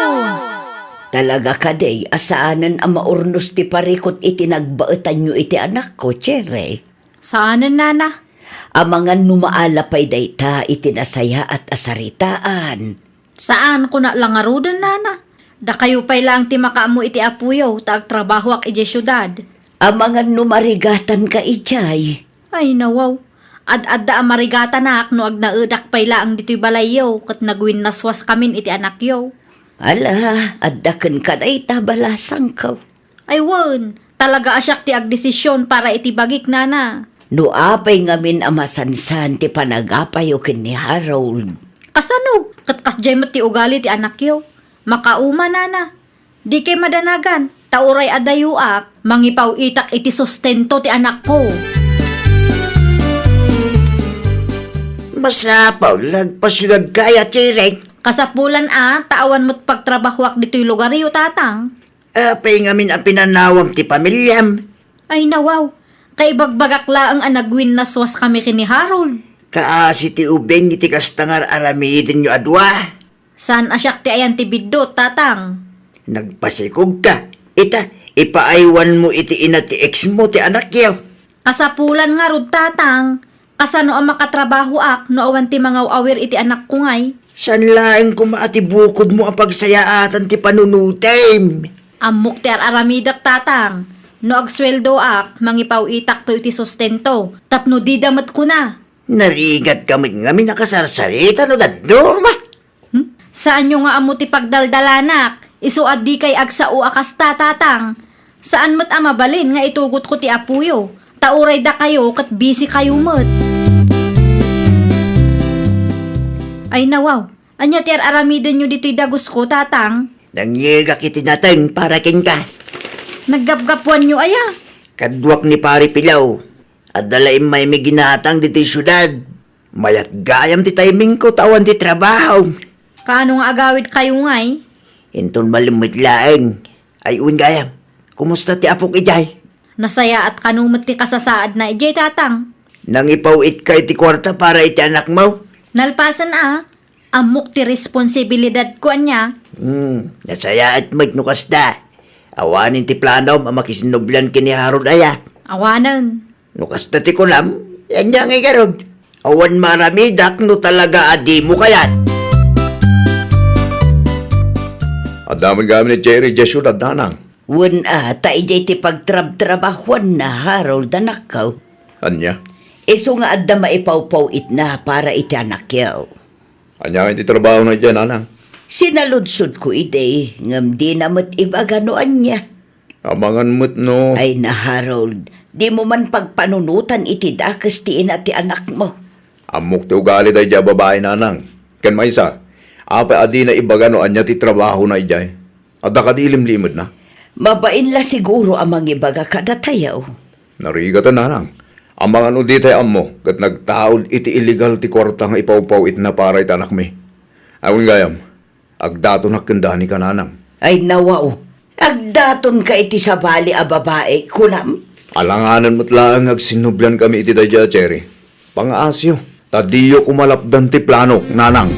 Talaga kadi a saanen a maurnos ti parikut iti nagbaetanyo iti anakko, Cherry? Saanen, nana. Amangan no maala pay dayta iti nasayaat a saritaan. Saan, kuna la ngaruden, nana. Dakayo pay laeng ti makaammo iti apoyo ta agtrabahoak idiay siudad. Amangan no marigatanka idiay. Ay, nawaw. Ad-adda a marigatanak no agnaedak pay laeng ditoy balayyo ket nagwinnaswaskamin iti anakyo. Ala, adda kenka dayta balasangko. Ay wen, talaga a siak ti agdesision para iti bagik, nana. No apay ngamin a masansan ti panagapayo ken ni Harold? Kasano? Ket kasdiay met ti ugali ti anakyo. Makauma, nana. Dikay madanagan, ta uray adayoak, mangipaw-itak iti sustento ti anakko. Masapul, agpasiudadka aya, Cherry? Kasapulan a, ta awan met pagtrabahoak ditoy lugaryo, tatang. Apay ngamin a pinanawam ti pamiliam? Ay, nawaw. Kaibagbagak laeng a nagwinnaswaskami ken ni Harold. Kaasi ti ubing iti kasta nga ar-aramidenyo a dua. Saan a siak ti ayan ti biddut, tatang. Nagpasikogka. Ita, ipaaywanmo iti ina ti ex mo ti anakyo. Kasapulan ngarud, tatang. Kasano a makatrabahoak no awan ti mangaw-awir iti anakko ngay? Saan laeng koma a ti bukodmo a pagsayaatan ti panunutem? Ammok ti ar-aramidek, tatang. No agsueldoak, mangipaw-itakto iti sustento. Tapno dida met kuna. Narigatka met ngamin a kasarsarita no dadduma. Hmm? Saanyo nga ammo ti pagdaldalanak? Isu a dikay agsao a kasta, tatang. Saan met a mabalin nga itugotko ti apoyo, ta uray dakayo ket busy kayo met. Ay, nawaw, ania ti ar-aramidenyo ditoy dagusko, tatang? Nangyegak iti nateng para kenka. Naggapgapuanyo aya? Kaduak ni Pari Pilaw. Adda la immay mi ginatang ditoy siudad. Mayat gayam ti timingko ta awan ti trabaho. Kaano nga agawidkayo ngay? Inton malimmet laeng. Ay, wen gayam. Kumusta ti apok idiay? Nasayaat kano met ti kasasaadna idiay, tatang. Nangipaw-itka iti kuarta para iti anakmo? Nalpasen a. Ammok ti responsibilidadko ania. Hmm, nasayaat met no kasta. Awanen ti planom a makisinnublian ken ni Harold aya. Awanen. No kasta ti kunam, ania ngay garud? Awan maaramidak no talaga a dimo kayat. Adda met gayam ni Cherry idiay siudad, nanang. Wen a, ta idiay ti pagtrabtrabahuanna, Harold, anakko. Ania? Isu nga adda maipawpaw-itna para iti anakyo. Ania ngay ti trabahona idiay, nanang? Sinaludsodko idi, ngem dina met ibaga no ania. Amangan met no. Ay na, Harold, dimo man pagpanunotan iti dakes ti ina ti anakmo. Ammok ti ugali daydiay a babai, nanang. Ken maysa, apay a dina ibaga no ania ti trabahona idiay? Adda kadi ilimlimedna? Mabain la siguro a mangibaga kadatayo. Narigaten, nanang. Amangan no ditay ammo ket nagtaud iti illegal ti kuarta nga ipawpaw-itna para iti anakmi. Awan gayam, agdatonak ken Danica, nanang. Ay, nawaw. Agdatonka iti sabali a babai, kunam? Alanganen met laeng nga agsinnubliankami iti daydiay a Cherry. Pangaasiyo, ta diyo koma lapdan ti planok, nanang.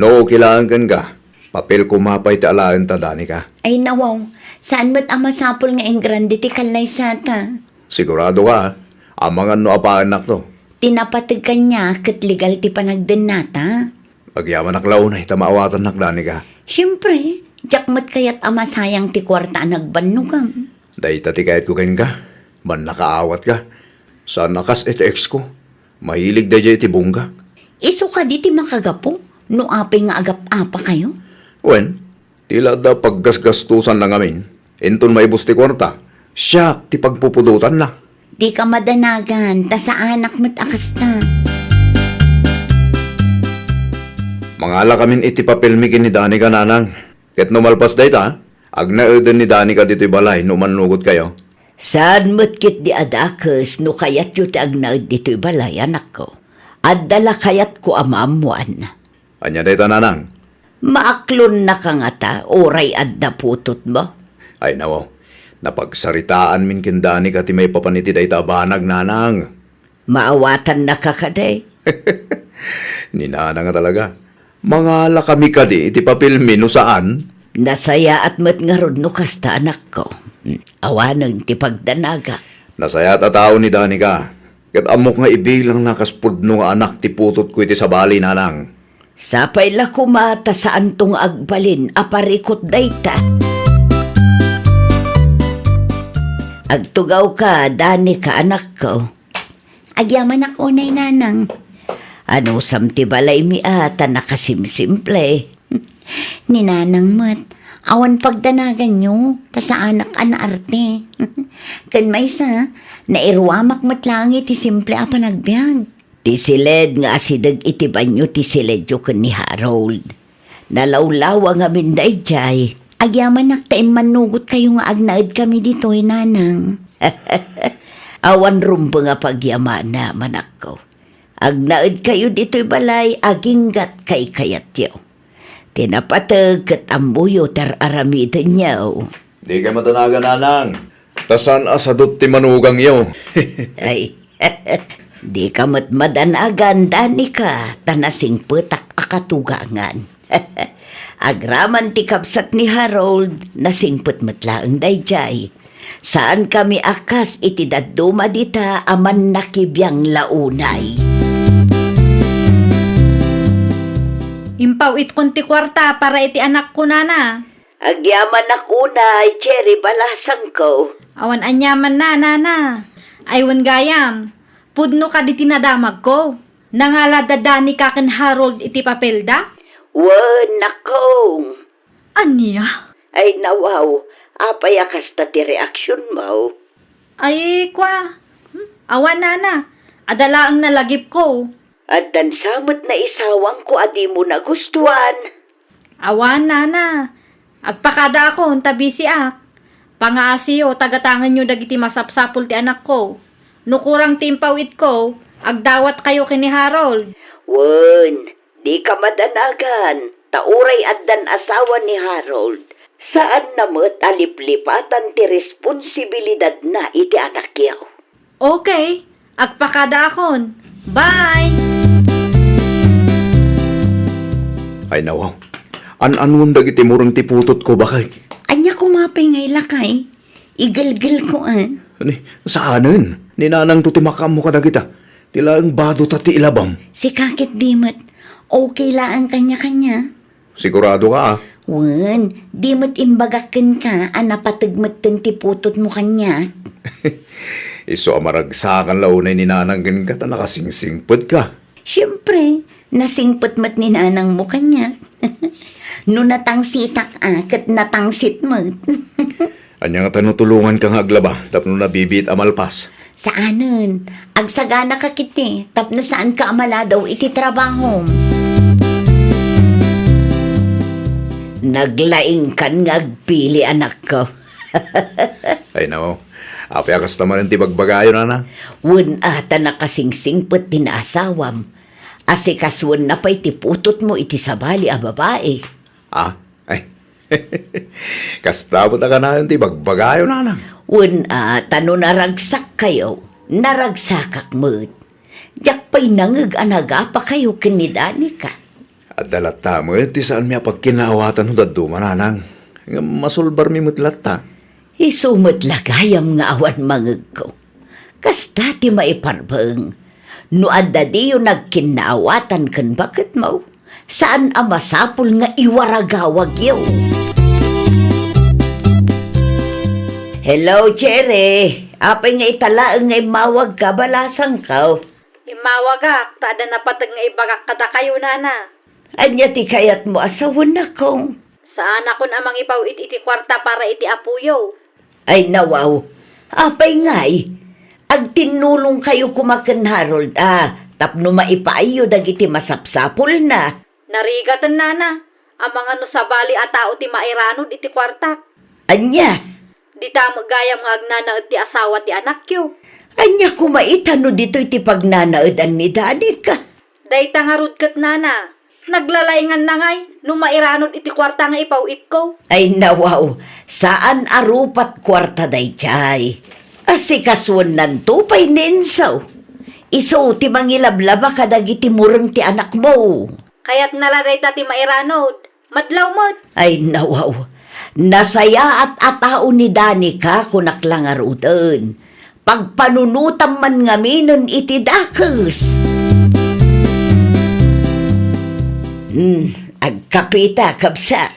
No okay laeng kenka, papel koma pay ti alaenta, Danica. Ay, nawaw. Saan met a masapul nga ingrande ti kallaysata. Sigurado ka, a? Amangan no apaennakto. Ti napateg kaniak ket legal ti panagdennata. Agyamanak la unay ta maawatannak, Danica. Siempre, diak met kayat a masayang ti kuarta a nagbannogam. Dayta ti kayatko kenka. Mannakaawatka. Saan a kas iti ex ko. Mahilig daydiay iti bungga. Isu kadi ti makagapu no apay nga agap-apakayo? Wen, ti la adda paggasgastosanna ngamin, inton maibus ti kuarta, siak ti pagpupudotanna. Dika madanagan, ta saanak met a kasta. Mangalakamin iti papelmi ken ni Danica, nanang. Ket no malpas dayta, agnaeden ni Danica ditoy balay no mannugotkayo. Saan met ketdi a dakes no kayatyo ti agnaed ditoy balay, anakko. Adda la kayatko a maammoan. Ania dayta, nanang? Maaklonnaka ngata, uray adda putotmo? Ay, nawaw. Napagsaritaanmin ken Danica ti maipapan iti dayta a banag, nanang. Maawatannaka kadi? Ni nanang a talaga. Mangalakami kadi iti papelmi no saan? Nasayaat met ngarud no kasta, anakko. Hmm, awanen ti pagdanagak. Nasayaat a tao ni Danica. Ket ammok nga ibilangna kas pudno nga anak ti putotko iti sabali, nanang. Sapay la koma ta saanto nga agbalin a parikut dayta. Agtugawka, Danica, anakko. Agyamanak unay, nanang. Anusam ti balaymi a ta nakasimsimple? Ni nanang met, awan pagdanaganyo, ta saanak a naarte. Ken maysa, nairuamak met laeng iti simple a panagbiag. Ti siled nga asideg iti banio ti siledyo ken ni Harold. Nalawlawa ngamin daydiay. Agyamanak ta immannugotkayo nga agnaedkami ditoy, nanang. Awan rumbeng a pagyamanak, anakko. Agnaedkayo ditoy balay aginggat kaykayatyo. Ti napateg ket ammoyo ti ar-aramidenyo. Dika madanagan, nanang. Ta saan a sadut ti manugangyo. Ay, dika met madanagan, Danica, ta nasingpetak a katugangan. Agraman ti kabsat ni Harold, nasingpet met laeng daydiay. Saankami a kas iti dadduma dita a mannakibiang la unay. Impaw-itkon ti kuarta para iti anakko, nana. Agyamanak unay, Cherry, balasangko. Awan aniamanna, nana. Ay, wen gayam, pudno kadi ti nadamagko. Nangala da Danica ken Harold iti papelda? Wen, nakong. Ania? Ay, nawaw, apay a kasta ti reaksionmo? Ay, kua, hmm, awan, nana. Adda laeng nalagipko. Addan sa met naisawangko a dimo nagustuan. Awan, nana. Agpakadaakon ta bisiak. Pangaasiyo, tagatangenyo dagiti masapsapul ti anakko. No kurang ti impaw-itko, agdawatkayo ken ni Harold. Wen, dika madanagan, ta uray addan asawa ni Harold, saanna met a liplipatan ti responsibilidadna iti anakyo. Okay, agpakadaakon. Bye! Ay, nawaw. An-anuem dagiti mureng ti putotko, baket. Ania koma pay nga ilakay? Igelgelko, a. Ni, saanen. Ni nanangto ti makaammo kadagita. Ti laeng bado ta ti ilabam. Sika ket di met. Okay laeng kaniakania. Sigurado ka, a? Wen, di met imbagak kenka a napateg metten ti putotmo kaniak. Isu a maragsakan la unay ni nanang kenka ta nakasingsingpet ka. Siempre, nasingpet met ni nanangmo kaniak. No natangsitak a, ket natangsit met. Ania ngata no tulonganka nga aglaba tapno nabibiit a malpas? Saanen. Agsaganaka ketdi tapno saanka a maladaw iti trabahom. Naglaingkan nga agpili, anakko. Ay, nao. Apay a kasta manen ti bagbagayo, Nanang? Wen a, ta nakasingsingpet ti naasawam. Asikasuenna pay ti putotmo iti sabali a babai. Ah, ay. Kasta met a kanayon ti bagbagayo, Nanang. Wen a, ta no naragsakkayo, naragsakak met. Diak pay nangeg a nagapakayo ken ni Danica. Adda latta met ti saanmi a pagkinnaawatan no dadduma, Nanang. Ngem masulbarmi met latta. Isu met la gayam nga awan mangegko. Kasta ti maiparbeng. No adda diyo nagkinnaawatan ken baketmo, saan a masapul nga iwaragawagyo. Hello, Cherry. Apay nga ita laeng nga immawagka, balasangko? Immawagak, ta adda napateg nga ibagak kadakayo, Nana. Ania ti kayatmo a sawen, nakong? Saanakon a mangipaw-it iti kuarta para iti apoyo. Ay, nawaw. Apay ngay? Agtinnulongkayo koma ken Harold, a, tapno maipaayyo dagiti masapsapulna. Narigaten, Nana. Amangan no sabali a tao ti mairanod iti kuartak. Ania? Dita met gayam nga agnanaed ti asawa ti anakyo. Ania koma ita no ditoy ti pagnanaedan ni Danica? Dayta ngarud ket, Nana. Naglalainganna ngay no mairanod iti kuarta nga ipaw-itko. Ay, nawaw, saan a rupat kuarta daydiay. Asikasuennanto pay ni Enzo. Isu ti mangilablaba kadagiti mureng ti anakmo. Kayatna la dayta ti mairanod. Madlaw met. Ay, nawaw. Nasayaat a tao ni Danica, kunak la ngaruden. Pagpanunotam man ngaminen iti dakes. Hmm, agkapita, kabsat.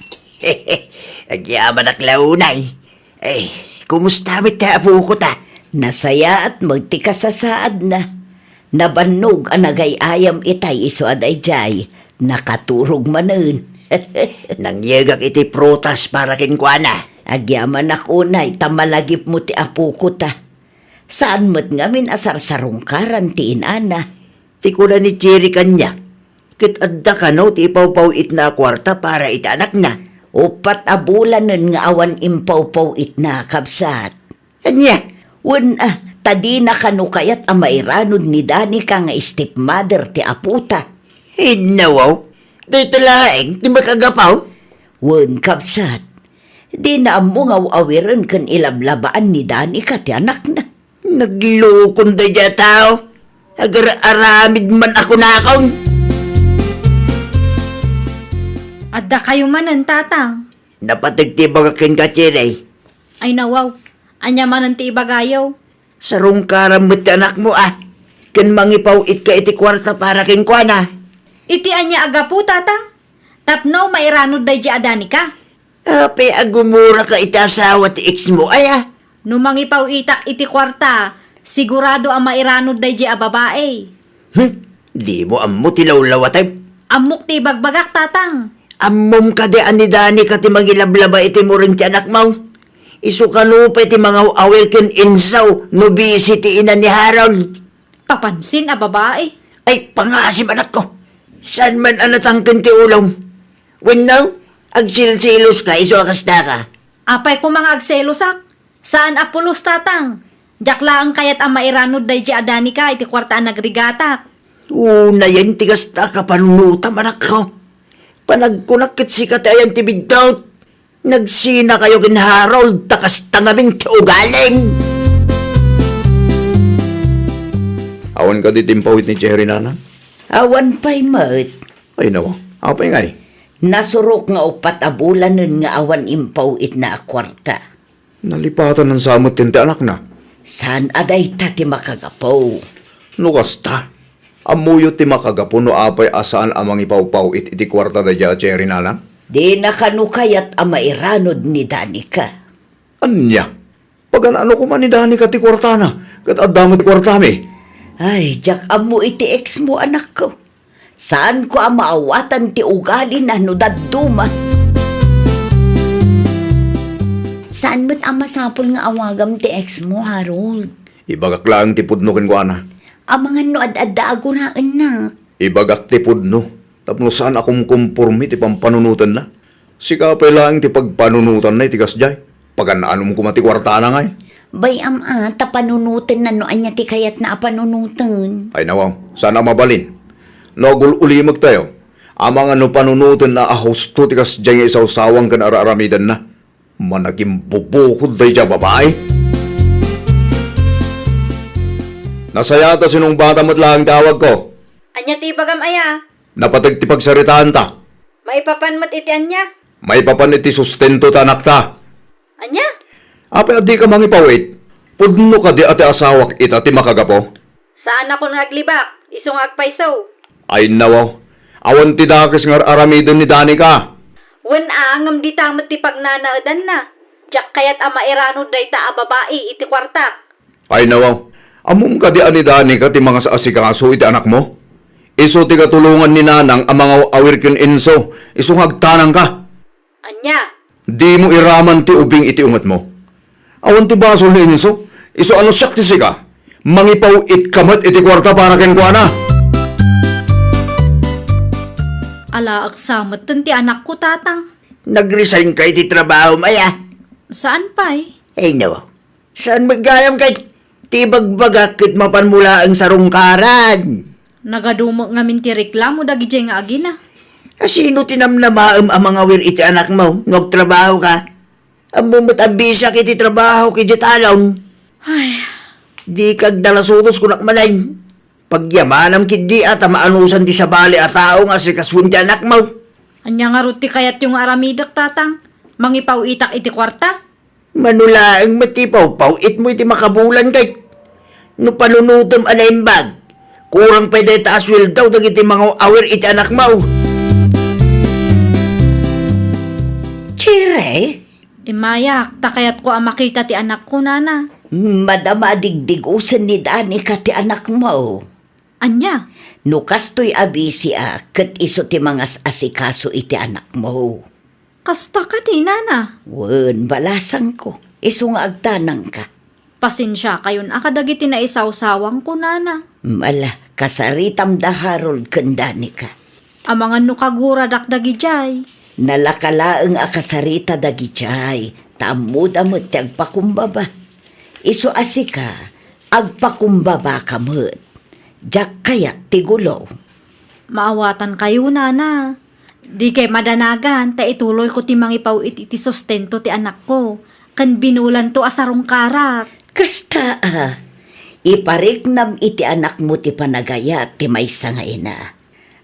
Agyamanak la unay. Eh, kumusta met ti apoko ta? Nasayaat met ti kasasaadna. Nabannog a nagay-ayam itay isu a daydiay. Nakaturog manen. Nangyegak iti prutas para kenkuana. Agyamanak unay ta malagipmo ti apoko ta. Saan met ngamin a sarsarungkaran ti inana. Ti kuna ni Cherry kaniak, ket adda kano ti ipawpaw-itna a kuarta para iti anakna. Uppat a bulanen nga awan impawpaw-itna, kabsat. Ania? Wen a, ta dina kano kayat a mairanod ni Danica nga stepmother ti apota. Innawaw, dayta laeng ti makagapu? Wen, kabsat. Dina ammo nga aw-awiren ken ilablabaan ni Danica ti anakna. Naglukon daydiay a tao. Agar-aramid man a kunakon. Adda kayo manen, Tatang. Napateg ti ibagak kenka, Cherry. Ay, nawaw. Ania manen ti ibagayo? Sarungkaram met ti anakmo, a. Ken mangipaw-itka iti kuarta para kenkuana. Iti ania a gapu, Tatang? Tapno mairanod daydiay a Danica? Apay a gumuraka iti asawa ti ex mo, aya? No mangipaw-itak iti kuarta, sigurado a mairanod daydiay a babai. Hmm? Dimo ammo ti lawlawatem? Ammok ti ibagbagak, Tatang. Ammom kadi a ni Danica ti mangilablaba iti mureng ti anakmo? Isu kano pay ti mangaw-awir ken Enzo no bisi ti ina ni Harold? Papansin a babai. Ay, pangasim, anakko. Saan man a natangken ti ulom? Wenno, agselseloska isu a kastaka? Apay koma nga agselosak? Saan a pulos, Tatang. Diak laeng kayat a mairanod daydiay a Danica iti kuarta a nagrigatak. Unayen ti kasta a kapanunotam, anakko. Panagkunak ket sika ti ayan ti biddut. Nagsinakayo ken Harold, ta kasta ngamin ti ugalim. Awan kadi ti impawit ni Cherry, Nana? Awan pay met. Ay, nawa. Apay ngay? Nasurok nga uppat a bulanen nga awan impaw-itna a kuarta. Nalipatan sa met ti anakna. Saan a dayta ti makagapu? No kasta, ammoyo ti makagapu no apay a saan a mangipawpaw-it iti kuarta daydiay a Cherry, Nana? Dina kano kayat a mairanod ni Danica. Ania? Pagan-ano koma ni Danica ti kuartana, ket adda met ti kuartami? Ay, diak ammo iti ex mo, anakko. Saanko a maawatan ti ugalina no dadduma. Saan met a masapul nga awagam ti ex mo, Harold? Ibagak laeng ti pudno kenkuana. Amangan no ad-adda a guraennak. Ibagak ti pudno, tapno saan a kumkumpormi ti pampanunotenna. Sika pay laeng ti pagpanunotanna iti kasdiay. Pagan-anom koma ti kuartana ngay. Bay-am a ta panunotenna no ania ti kayatna a panunoten. Ay, nawaw, saan a mabalin. No agul-ulimektayo, amangan no panunotenna a husto ti kasdiay nga isawsawang ken ar-aramidenna. Managimbubukod daydiay a babai. Nasayaat a sinungbatan met laeng ti awagko. Ania ti ibagam aya? Napateg ti pagsaritaanta. Maipapan met iti ania? Maipapan iti sustento ti anakta. Ania? Apay a dika mangipaw-it? Pudno kadi a ti asawak ita ti makagapu? Saanakon nga aglibak, isu nga agpayso. Ay, nawaw. Awan ti dakes nga ar-aramiden ni Danica. Wen a, ngem dita met ti pagnanaedanna. Diak kayat a mairanod dayta a babai iti kuartak. Ay, nawaw. Ammom kadi a ni Danica ti mangas-asikaso iti anakmo? Isu ti katulongan ni Nanang a mangaw-awir ken Enzo, isu nga agtanangka. Ania? Dimo iraman ti ubing iti ungetmo. Awan ti basol ni Enzo, isu a no siak ti sika, mangipaw-itka met iti kuarta para kenkuana. Alaeksa metten ti anakko, Tatang. Nag-resignka iti trabahom aya? Saan pay? Ay, no. Saan met gayam ket ti ibagbagak ket mapanmo laeng sarungkaran? Nagadumo ngamin ti reklamo dagidiay nga agina. A, sino ti namnamaem a mangawir iti anakmo no agtrabahoka? Ammom met a bisiak iti trabahok idiay talon. Ay. Dika agdalasudos kunak manen. Pagyamanam ketdi a ta maanusan ti sabali a tao nga asikasuen ti anakmo. Ania ngarud ti kayatyo nga aramidek, Tatang? Mangipaw-itak iti kuarta? Mano laeng met ti ipawpaw-itmo iti makabulan ket no panunotem a naimbag, kurang pay dayta a sueldo dagiti mangaw-awir iti anakmo. Chire? Immayak, ta kayatko a makita ti anakko, Nana. Madama a digdigosen ni Danica ti anakmo. Ania? No kastoy a bisiak, ket isu ti mangas-asikaso iti anakmo. Kasta kadi, Nana? Wen, balasangko. Isu nga agtanangka. Pasensiakayon a kadagiti naisawsawangko, Nana. Ala, kasaritam da Harold ken Danica. Amangan no kaguradak dagidiay. Nalaka laeng a kasarita dagidiay, ta ammoda met ti agpakumbaba. Isu a sika, agpakumbabaka met. Diak kayat ti gulo. Maawatankayo, Nana. Dikay madanagan ta ituloyko ti mangipaw-it iti sustento ti anakko, ken binulanto a sarungkarak. Kasta a, ipariknam iti anakmo ti panagayat ti maysa nga ina.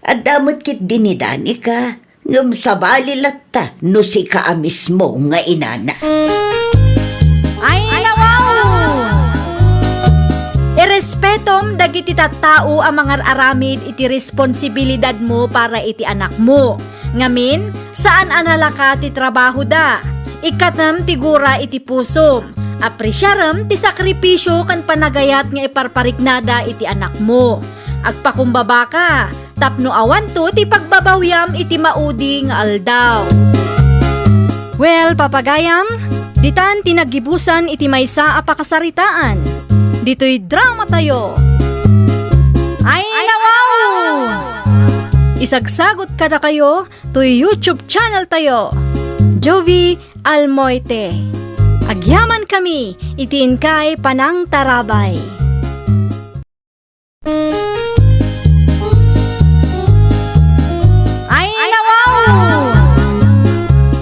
Adda met ketdi ni Danica, ngem sabali latta no sika a mismo nga inana. Ay, nawaw! Irespetom dagiti tattao a mangar-aramid iti responsibilidadmo para iti anakmo. Ngamin, saan a nalaka ti trabahoda. Ikkatem ti gura iti pusom. Apresiarem ti sakripisio ken panagayat nga iparpariknada iti anakmo. Agpakumbabaka tapno awanto ti pagbabawiam iti maudi nga aldaw. Well, papagayam, ditan ti naggibusan iti maysa a pakasaritaan. Ditoy dramatayo. Ay, nawaw! Isagsagot kadakayo toy YouTube channel tayo, Jovi Almoite. Agyamankami iti inkay panangtarabay. Ay, nawaw!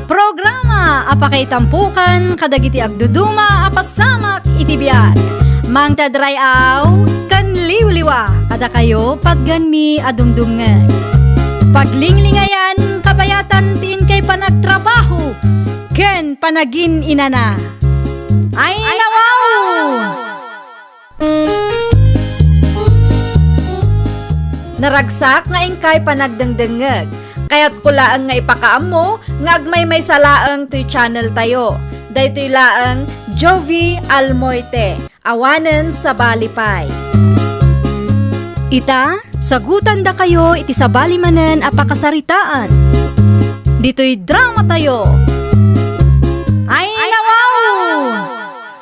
Programa a pakaitampokan kadagiti agduduma a pasamak iti biag. Mangted ray-aw ken liwliwa kadakayo, patganmi a dumdumngeg. Paglinglingayan, kabayatan ti inkay panagtrabaho ken panagin-inana. Ay, nawaw! Naragsak nga inkay panagdengdengngeg. Kayatko laeng nga ipakaammo nga agmaymaysa laeng toy channel tayo. Daytoy laeng Jovi Almoite, awanen sabali pay. Ita, sagutandakayo iti sabali manen a pakasaritaan. Ditoy dramatayo. Ay, nawaw!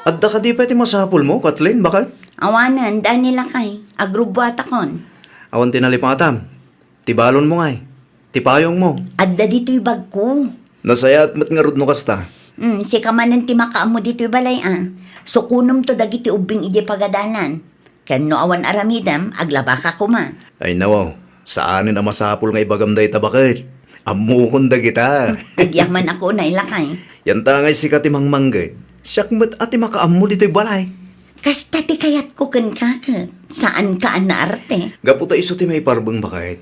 Adda kadi pay ti masapulmo, Kathleen, baket? Awanen, Dani lakay, agrubbuatakon. Awan ti nalipatam. Ti balonmo ngay, ti payongmo. Adda ditoy bagko. Nasayaat met ngarud no kasta. Hmm, sika manen ti makaammo ditoy balay, a. Sukonemto dagiti ubbing idiay pagadalan. Ken no awan aramidem, aglabaka koma. Ay, nawaw. Saanen a masapul nga ibagam dayta, baket. Ammokon dagita. Agyamanak unay, lakay. Yantangay sika ti mangmangged. Siak met a ti makaammo ditoy balay. Kasta ti kayatko kenka ket. Saanka a naarte. Gapu ta isu ti maiparbeng, baket.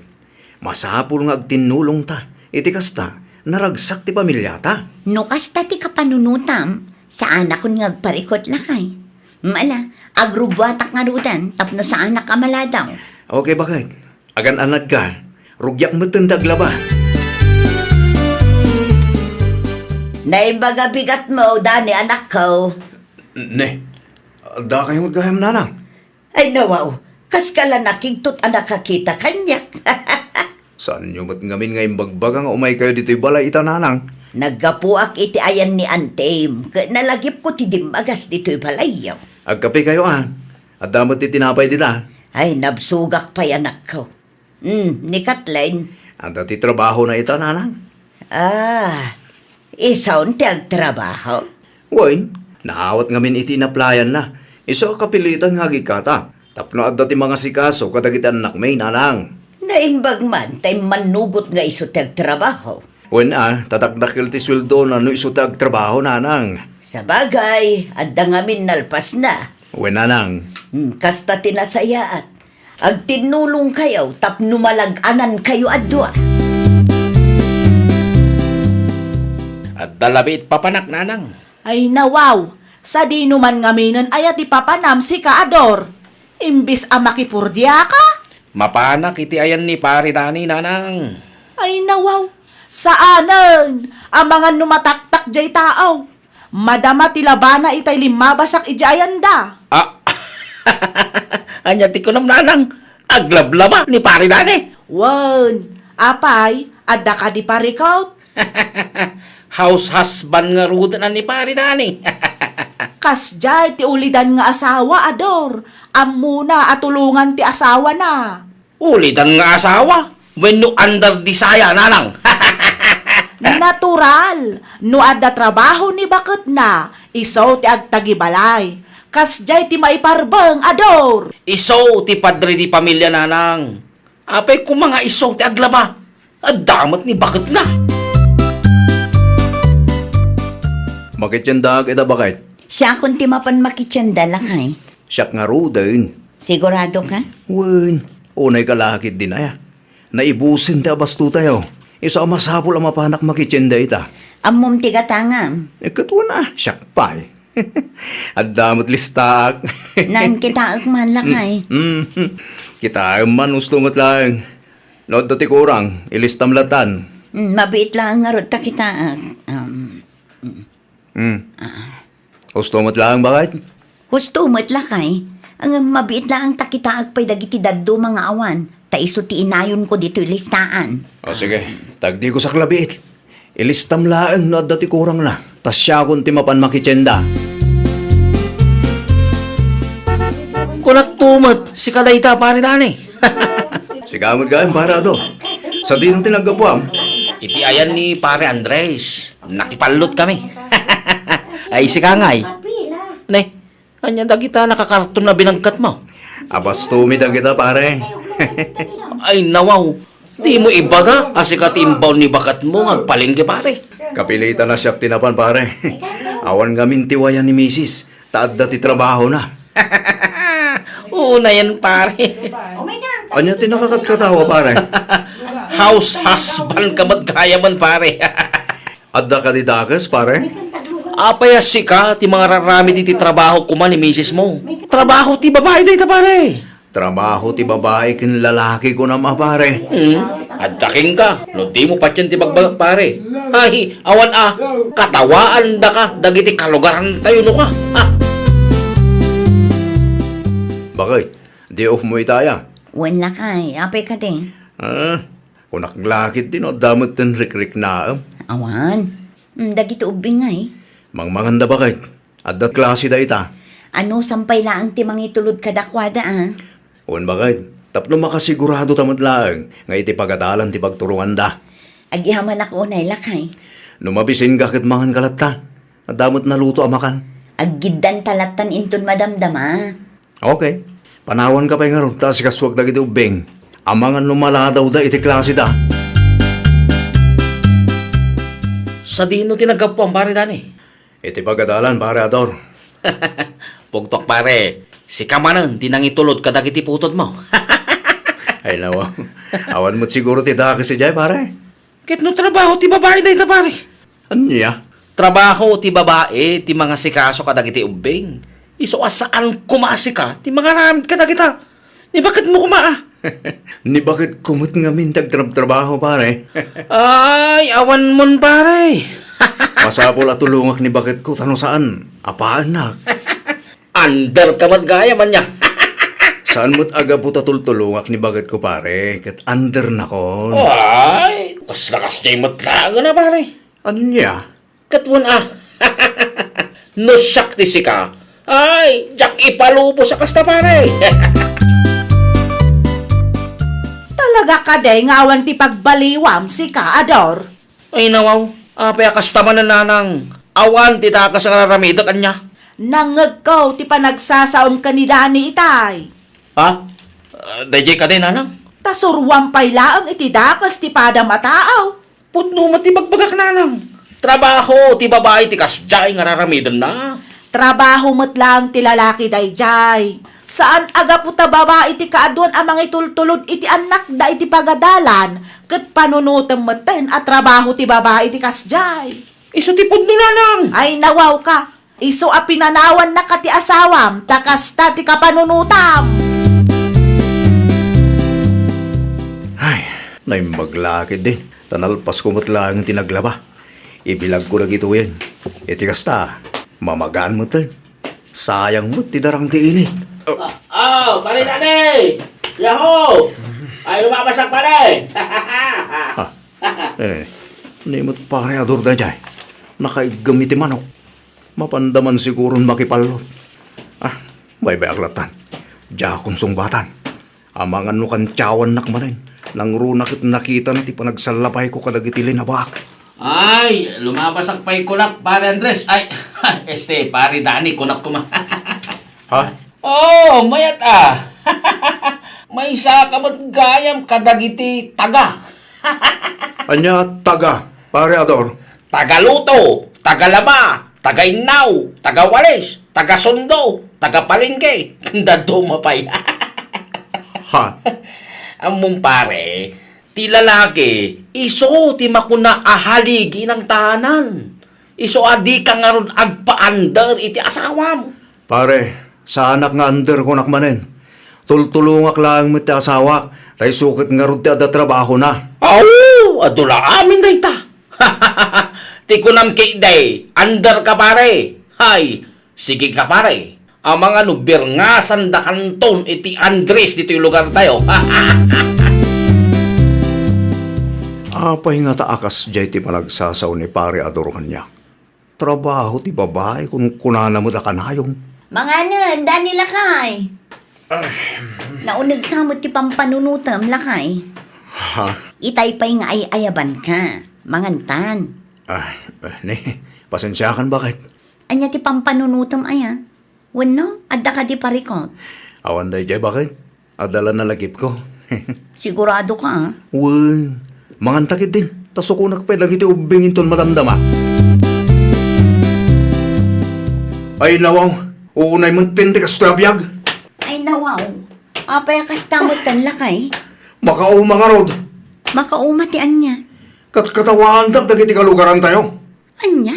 Masapul nga agtinnulongta. Iti kasta, naragsak ti pamiliata. No kasta ti kapanunotam, saanakon nga agparikut, lakay. Mala, agrubbuatak ngaruden tapno saanak a maladaw. Okay, baket. Agan-anadka, rugiak metten ti aglaba. Naimbag a bigatmo, Dani, anakko. Ne, adda kayo met gayam, nanang? Ay, nawaw, kaska la nakigtot a nakakita kaniak. Saanyo met ngamin nga imbagbaga nga umay kayo ditoy balay ita, nanang? Naggapuak iti ayan ni Antem, ket nalagipko ti dimmagas ditoy balayyo. Agkape kayo, a. Adda met ti tinapay dita. Ay, nabsogak pay, anakko. Hmm, ni Kathleen? Adda ti trabahona ita, nanang. Ah, isun ti agtrabaho? Wen, naawat ngamin iti inaplayanna. Isu a kapilitan nga agikata. Tapno adda ti mangasikaso kadagiti annakmi, nanang. Naimbag man ta immannugot nga isu ti agtrabaho. Wen a, ta dakdakkel ti sueldona no isu ti agtrabaho, nanang. Sabagay, adda ngamin nalpasna. Wen, nanang. Hmm, kasta ti nasayaat. Agtinnulongkayo tapno malag-anankayo a dua. Adda labi it papanak, nanang. Ay, nawaw, sadino man ngaminen aya ti papanam, sika a Dor? Imbis a makipurdiaka? Mapanak iti ayan ni Pare Dani, nanang. Ay, nawaw, saanen. Amangan no mataktak jay tao. Madama ti labana itay limmabasak idiay ayanda. Ah, ania ti kunam, nanang? Aglablaba ni Pare Dani? Wen, apay, adda kadi parikut? House husband ngaruden a ni Pare Dani. Kasdiay ti ulidan nga asawa, a Dor. Ammona a tulongan ti asawana. Ulidan nga asawa wenno under the saya, nanang? Natural, no adda trabaho ni baketna, isu ti agtagibalay. Kasdiay ti maiparbeng, a Dor. Isu ti padre di pamilya, nanang. Apay koma nga isu ti aglaba? Adda met ni baketna. Makitiendaak ita, baket. Siakon ti mapan makitienda, lakay. Siak ngaruden. Sigurado ka? Wen, unay ka lakit din aya. Naibusen ti abastotayo. Isu a masapul a mapanak makitienda ita. Ammom ti gatangam? Eh, ket wen a, siak pay. Adda met listaak. Naan kitaek man, lakay. Mm, mm. Kitaem man, husto met laeng. No adda ti kurang, ilistam latan. Mm, mabiit laeng ngarud ta kitaek. Um, mm. Hmm. Ah. Husto met laeng, baket? Husto met, lakay. Ngem mabiit laeng ta kitaek pay dagiti dadduma nga awan, ta isu ti inayonko ditoy listaan. O, sige. Ta agdiko saklabiit. Ilistam laeng no adda ti kurangna, ta siakon ti mapan makitienda. Kunakto met, sika dayta, Pare Dani. Sika met gayam, Pare Ado. Sadino ti naggapuam? Iti ayan ni Pare Andres. Nakipallot kami. Ay, sika ngay. Ne, ania dagita nakakarton a binangkatmo? Abastomi dagita, pare. Ay, nawaw. Dimo ibaga a sika ti imbaon ni baketmo nga agpalengke, pare. Kapilitan a siak ti napan, pare. Awan ngamin ti wayan ni misis, ta adda ti trabahona. Unayen, pare. Ania ti nakakatkatawa, pare? House husband ka met gayamen, pare. Adda kadi dakes, pare? Apay a sika ti mangararamid iti trabaho koma ni misismo? Trabaho ti babai dayta, pare. Trabaho ti babai ken lalaki, kunam a, pare. Hmm, adda kenka. No dimo patien ti bagbagak, pare. Ay, awan a, katawaandaka dagiti kalugarantayo no ka. Ha? Bakit? Day off mo ita aya? Wen lakay, apay kadi? Ah, kunak lakit ti no adda metten rikriknaem. Awan. Hmm, dagiti ubbing ngay. Mangmanganda bakit? Adda klase dayta. Anusam pay laeng ti mangitulod kadakuada, a? Wen bakit? Tapno makasigurado ta met laeng nga iti pagadalan ti pagturonganda. Agyamanak unay, lakay. No mabisinka ket manganka latta. Adda met naluto a makan. Aggiddanta lattan inton madamdama. Okay. Panawanka pay ngarud ta asikasuak dagiti ubbing. Amangan no maladawda iti klaseda. Sadino ti naggapuam, Pare Dani? Iti pagadalan, Pare Ador. Pugtok, pare. Sika manen ti nangitulod kadagiti putodmo. Ay, nawa. Awan met siguro ti dakes idiay, pare. Ket no trabaho ti babai dayta, pare? Ania? Trabaho ti babai ti mangasikaso kadagiti ubbing. Isu a saan koma a sika ti mangaramid kadagita. Ni baketmo koma, a? Ni baketko met ngamin ti agtrabtrabaho, pare. Ay, awanmon, pare. Masapul a tulongak ni baketko, ta no saan, apaannak. Under ka met gayam, ania? Saan met a gapu ta tultulongak ni baketko, pare, ket undernakon. Ay, kasla kasdiay met laeng a, pare. Ania? Ket wen a. No siak ti sika, ay, diak ipalubos a kasta, pare. Talaga kadi nga awan ti pagbaliwam, sika, Ador? Ay, nawaw. Apay a kasta manen, nanang? Awan ti dakes a araramidek, ania? Nangngegko ti panagsasaom ken ni Dani itay. Ha? Ah, daydiay kadi, nanang? Ta suroam pay laeng iti dakes ti padam a tao. Pudno met ti bagbagak, nanang. Trabaho ti babai ti kasdiay nga araramidenna. Trabaho met laeng ti lalaki daydiay. Saan a gapu ta babai ti kaaduan a mangitultulod iti annakda iti pagadalan, ket panunotem metten a trabaho ti babai ti kasdiay. Isu ti pudno, nanang. Ay, nawaw ka. Isu a pinanawannaka ti asawam, ta kasta ti kapanunotam. Ay, naimbag la ketdi, ta nalpasko met laeng ti naglaba. Ibilagko dagitoyen. Iti kasta, mamagaan metten. Sayang met ti darang ti init. Oh, oh, Pare Dani! Yahoo! Ay, lumabasak, pare! Ah, eh, ni met Pare Ador daydiay. Nakaiggem iti manok. Mapanda man siguron makipallot. Ah, baybay-ak lattan. Diakon sungbatan. Amangan no kantiawannak manen. Nangruna ket nakitana ti panagsallapayko kadagiti linabaak. Ay, lumabasak pay kunak, Pare Andres. Ay, este, Pare Dani, kunak koma. Ha? Oh, mayat a. Maysaka met gayam kadagiti taga. Ania taga, Pare Ador? Taga luto, taga laba, taga innaw, taga walis, taga sundo, taga palengke, dadduma pay. Ha? Ammom, pare, ti lalaki, isu ti makuna a haligi nang tanan. Isu a dika ngarud agpa-under iti asawam. Pare, saanak nga under kunak manen. Tultulongak laeng met ti asawak, ta isu ket ngarud ti adda trabahona. Aw, adu la amin dayta. Ti kunam ketdi, under ka, pare. Hay, sige ka, pare. Amangan no birngasan da kanton iti Andres ditoy lugar tayo. Apay ngata a kasdiay ti panagsasao ni Pare Ador kaniak? Trabaho ti babai, kunkunana met a kanayon. Manganen, Dani lakay. Ah. Nauneg sa met ti pampanunotem, lakay. Ha? Itay pay nga ay-ayabanka. Mangantan. Ah, eh, ni, pasensiakan, baket. Ania ti pampanunotem aya? Wenno, adda kadi parikut? Awan daydiay, baket. Adda la nalagipko. Sigurado ka, a? Wen, manganta ketdin. Ta sukonak pay dagiti ubbing inton madamdama. Ay, nawaw. Uunay metten ti kastoy a biag. Ay, nawaw. Apay a kasta metten, lakay? Makauma ngarud. Makauma ti ania? Katkatawaandak dagiti kalugarantayo. Ania?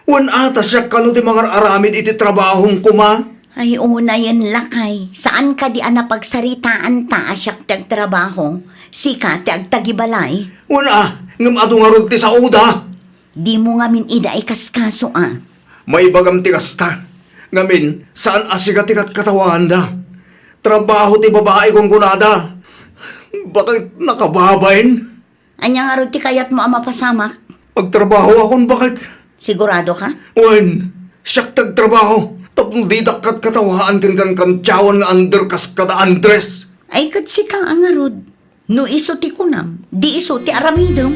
Wen a, ta siak kano ti mangar-aramid iti trabahom koma? Ay, unayen, lakay. Saan kadi a napagsaritaanta a siak ti agtrabaho, sika ti agtagibalay? Wen a, ngem adu ngarud ti saoda. Dimo ngamin ida ikaskaso, a. Maibagam ti kasta. Ngamin, saan a sika ti katkatawaanda. Trabaho ti babai, kunkunada. Baket nakababain. Ania ngarud ti kayatmo a mapasamak? Agtrabahoakon, baket. Sigurado ka? Wen, siak ti agtrabaho. Tapno didak katkatawaan ken kankantiawan nga under kas kada Andres. Ay, ket sika a ngarud. No isu ti kunam, di isu ti aramidem.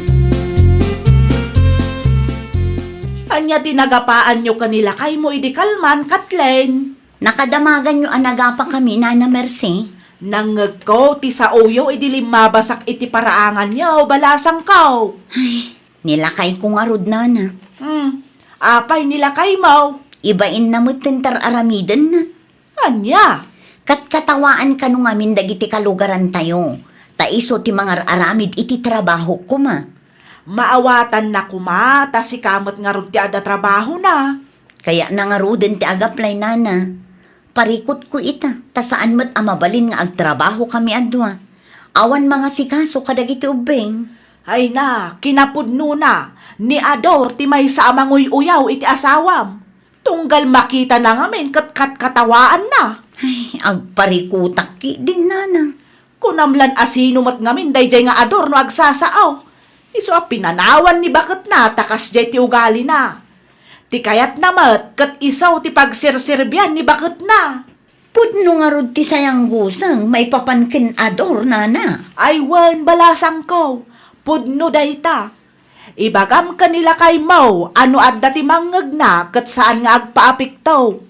Ania ti nagapaanyo ken ni lakaymo idi kalman, Kathleen? Nakadamaganyo a nagapakami, Nana Mercy. Nangngegko ti saoyo idi limmabasak iti paraanganyo, balasangko. Ay, ni lakayko ngarud, Nana. Hmm, apay ni lakaymo? Ibainna met ti ar-aramidenna. Ania? Katkatawaan kano ngamin dagiti kalugarantayo, ta isu ti mangar-aramid iti trabaho koma. Maawatanna koma, ta sika met ngarud ti adda trabahona. Kayatna ngaruden ti agaplay, Nana. Parikutko ita, ta saan met a mabalin nga agtrabahokami a dua. Awan mangasikaso kadagiti ubbing. Ay na, kinapudnona, ni Ador ti maysa a manguy-uyaw iti asawam. Tunggal makitana ngamin ket katkatawaanna. Ay, agparikutak ketdin, Nana. Kunam lan a sino met ngamin daydiay nga Ador no agsasao. Isu a pinanawan ni baketna ta kasdiay ti ugalina. Ti kayatna met ket isu ti pagserserbian ni baketna. Pudno ngarud ti sayangguseng maipapan ken Ador, Nana. Ay wen, balasangko, pudno dayta. Ibagam ken ni lakaymo a no adda ti mangngegna ket saan nga agpaapekto.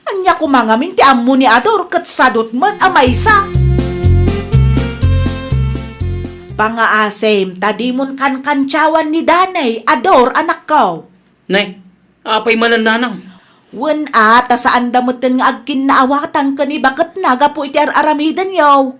Ania koma ngamin ti ammo ni Ador ket sadut met a maysa? Pangaasim ta dimon kankantiawan ni Danay, Ador, anakko. Ne, apay manen, nanang? Wen a, ta saanda metten nga agkinnaawatan ken ni baketna gapu iti ar-aramidenyo.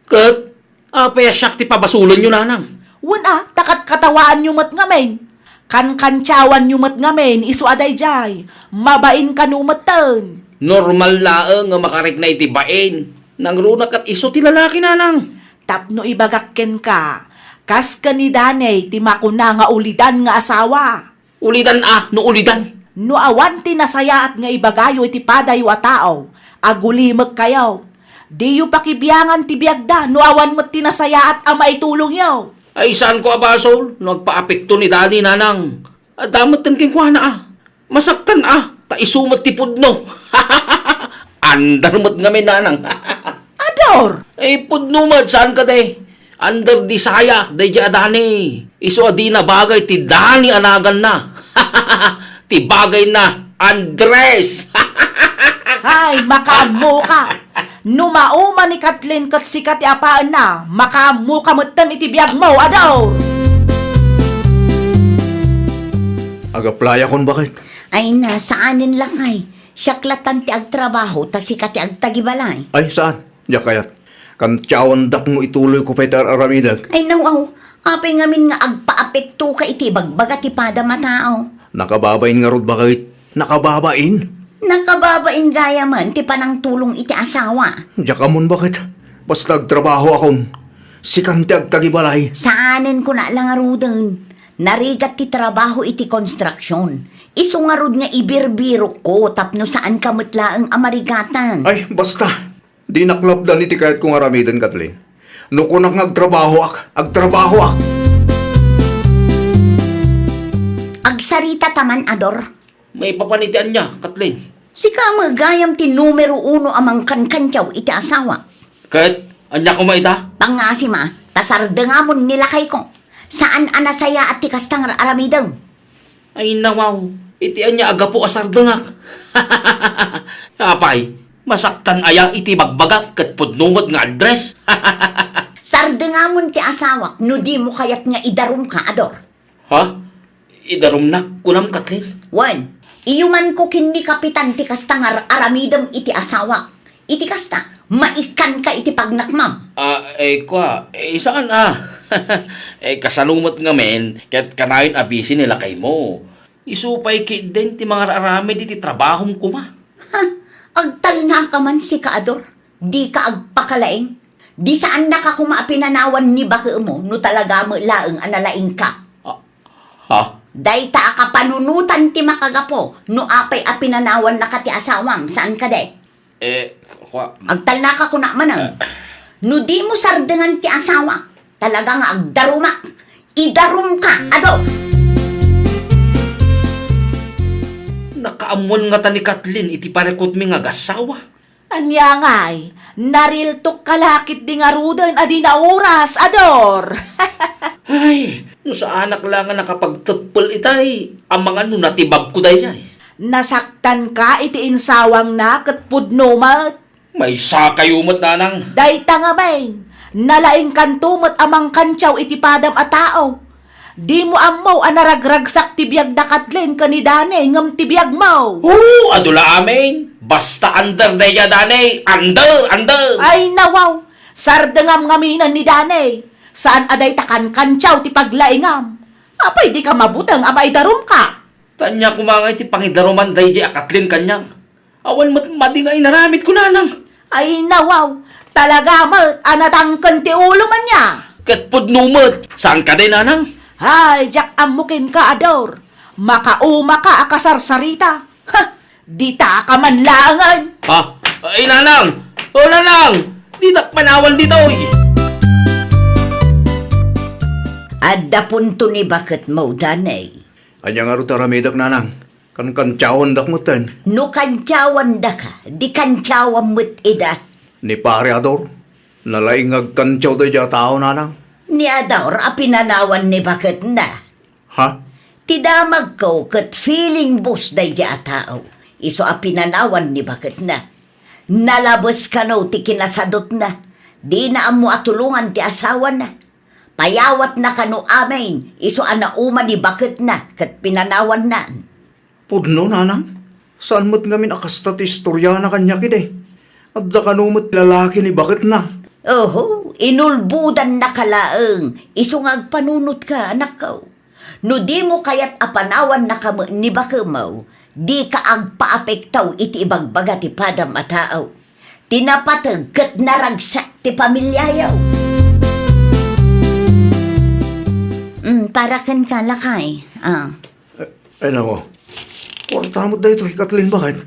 Ket apay a siak ti pabasolenyo, nanang? Wen a, ta katkatawaanyo met ngamin. Kankantiawanyo met ngamin, isu a daydiay. Mabain kano metten. Normal laeng nga makarikna iti bain. Nangruna ket isu ti lalaki, nanang. Tapno ibagak kenka, kas ken ni Danay ti makuna nga ulidan nga asawa. Ulidan a no ulidan. No awan ti nasayaat nga ibagayo iti padayo a tao, agulimekkayo. Diyo pakibiangan ti biagda no awan met ti nasayaat a maitulongyo. Ay, saanko a basol no agpaapekto ni Dani, nanang. Adda metten kenkuana a. Masaktan a, ta isu met ti pudno. Andar met ngamin, nanang. Ador! Eh, pudno met, saan kadi? Under di saya, daydiay a Dani. Isu a di nabagay ti Dani a naganna. Ti bagayna, Andres. Hay, makaammoka. No mauma ni Kathleen ket sika ti apaenna, makaammoka metten iti biagmo, Ador. Agaplayakon, baket. Ay na, saanen lakay. Siak latan ti agtrabaho, ta sika ti agtagibalay. Ay, saan? Diak kayat. Kantiawandak no ituloyko pay ti ar-aramidek. Ay, nawaw. Apay ngamin nga agpaapektoka iti bagbaga ti padam a tao? Nakababain ngarud, baket. Nakababain. Nakababain gayamen ti panangtulong iti asawa. Diak ammon, baket. Basta agtrabahoakon. Sikan ti agtagibalay. Saanen kuna la ngaruden. Narigat ti trabaho iti konstruksion. Isu ngarud nga ibirbirokko tapno saanka met laeng a marigatan. Ay, basta. Dinak lapdan iti kayatko nga aramiden, Kathleen. No kunak nga agtrabahoak, agtrabahoak! Agsaritata man, Ador. Maipapan iti ania, Kathleen? Sika met gayam ti numero uno a mangkankantiaw iti asawa. Ket ania koma ita? Pangasima, ta sardengamon ni lakayko. Saan a nasayaat ti kasta nga aramidem. Ay, nawaw, iti ania a gapu a sardengak? Apay, masaktan aya iti bagbagak ket pudno met nga Andres? Sardengamon ti asawak no dimo kayat nga idarumka, Ador. Ha? Idarumnak, kunam, Kathleen? Wen, iyumanko ken ni Kapitan ti kasta nga ar-aramidem iti asawak. Iti kasta, maikkanka iti pagnakmam. Ah, eh, kua, eh, saan, ah? Eh, kasano met ngamin, ket kanayon a busy ni lakaymo. Isu pay ketdin ti mangar-aramid iti trabahom koma. Ha? Agtalnaka man sika, Ador. Dika agpakalaing. Di saannaka koma a pinanawan ni bakemo no talaga met laeng a nalaingka. Ah, ha? Dayta a kapanunotan ti makagapu no apay a pinanawannaka ti asawam, saan kadi? Eh, kua. Agtalnaka kuna manen. Ah. No dimo sardengan ti asawak, talaga nga agdarumak. Idarumka, Ador! Nakaammuan ngata ni Kathleen iti parikutmi nga agassawa. Ania ngay, nariltukka la ketdi ngaruden a di naoras, Ador! Ay, No saanak la nga nakapagteppel itay, amangan no natibabko daydiay. Nasaktanka iti insawangna ket pudno met. Maysa kayo met, nanang. Dayta ngamin, nalaingkanto met a mangkantiaw iti padam a tao. Dimo ammo a naragragsak ti biag da Kathleen ken ni Danny ngem ti biagmo. Oo, adu la amin. Basta under daydiay, Danny. Under, under. Ay, nawaw. Sardengam ngaminen ni Danny. Saan a dayta kankantiaw ti paglaingam. Apay, dika mabuteng a maidarumka? Ania koma nga iti pangidaruman daydiay a Kathleen kaniak. Awan met madi nga inaramidko, nanang. Ay, nawaw! Talaga met a natangken ti ulo man ya! Ket pudno met, saan kadi, nanang? Ay, diak ammo kenka, Ador. Makaumaka a kasarsarita. Ha! Ditaka man laengen! Ha? Ay, nanang! O, nanang! Ditak panawan ditoy! Adda punto ni baketmo, Danny. Ania ngarud ti aramidek, nanang? Kankantiawandak metten. No kantiawandaka, di kantiawam met ida. Ni Pare Ador, nalaing nga agkantiaw daydiay a tao, nanang. Ni Ador a pinanawan ni baketna. Ha? Ti damagko ket feeling boss daydiay a tao. Isu a pinanawan ni baketna. Nalabes kano ti kinasadutna. Dina ammo a tulongan ti asawana. Payawatna kano amin, isu a nauma ni baketna ket pinanawanna. Pudno, nanang. Saan met ngamin a kasta ti istoriana kaniak idi. Adda kano met lalaki ni baketna. Oho, inulbodannaka laeng, isu nga agpanunotka, anakko. No dimo kayat a panawannaka met ni bakemo, dika agpaapektaw iti ibagbaga ti padam a tao. Ti napateg ket naragsak ti pamiliayo. Mm, para kenka, lakay. Ah. Eh, eh, nako. Kuarta met daytoy, Kathleen, baket?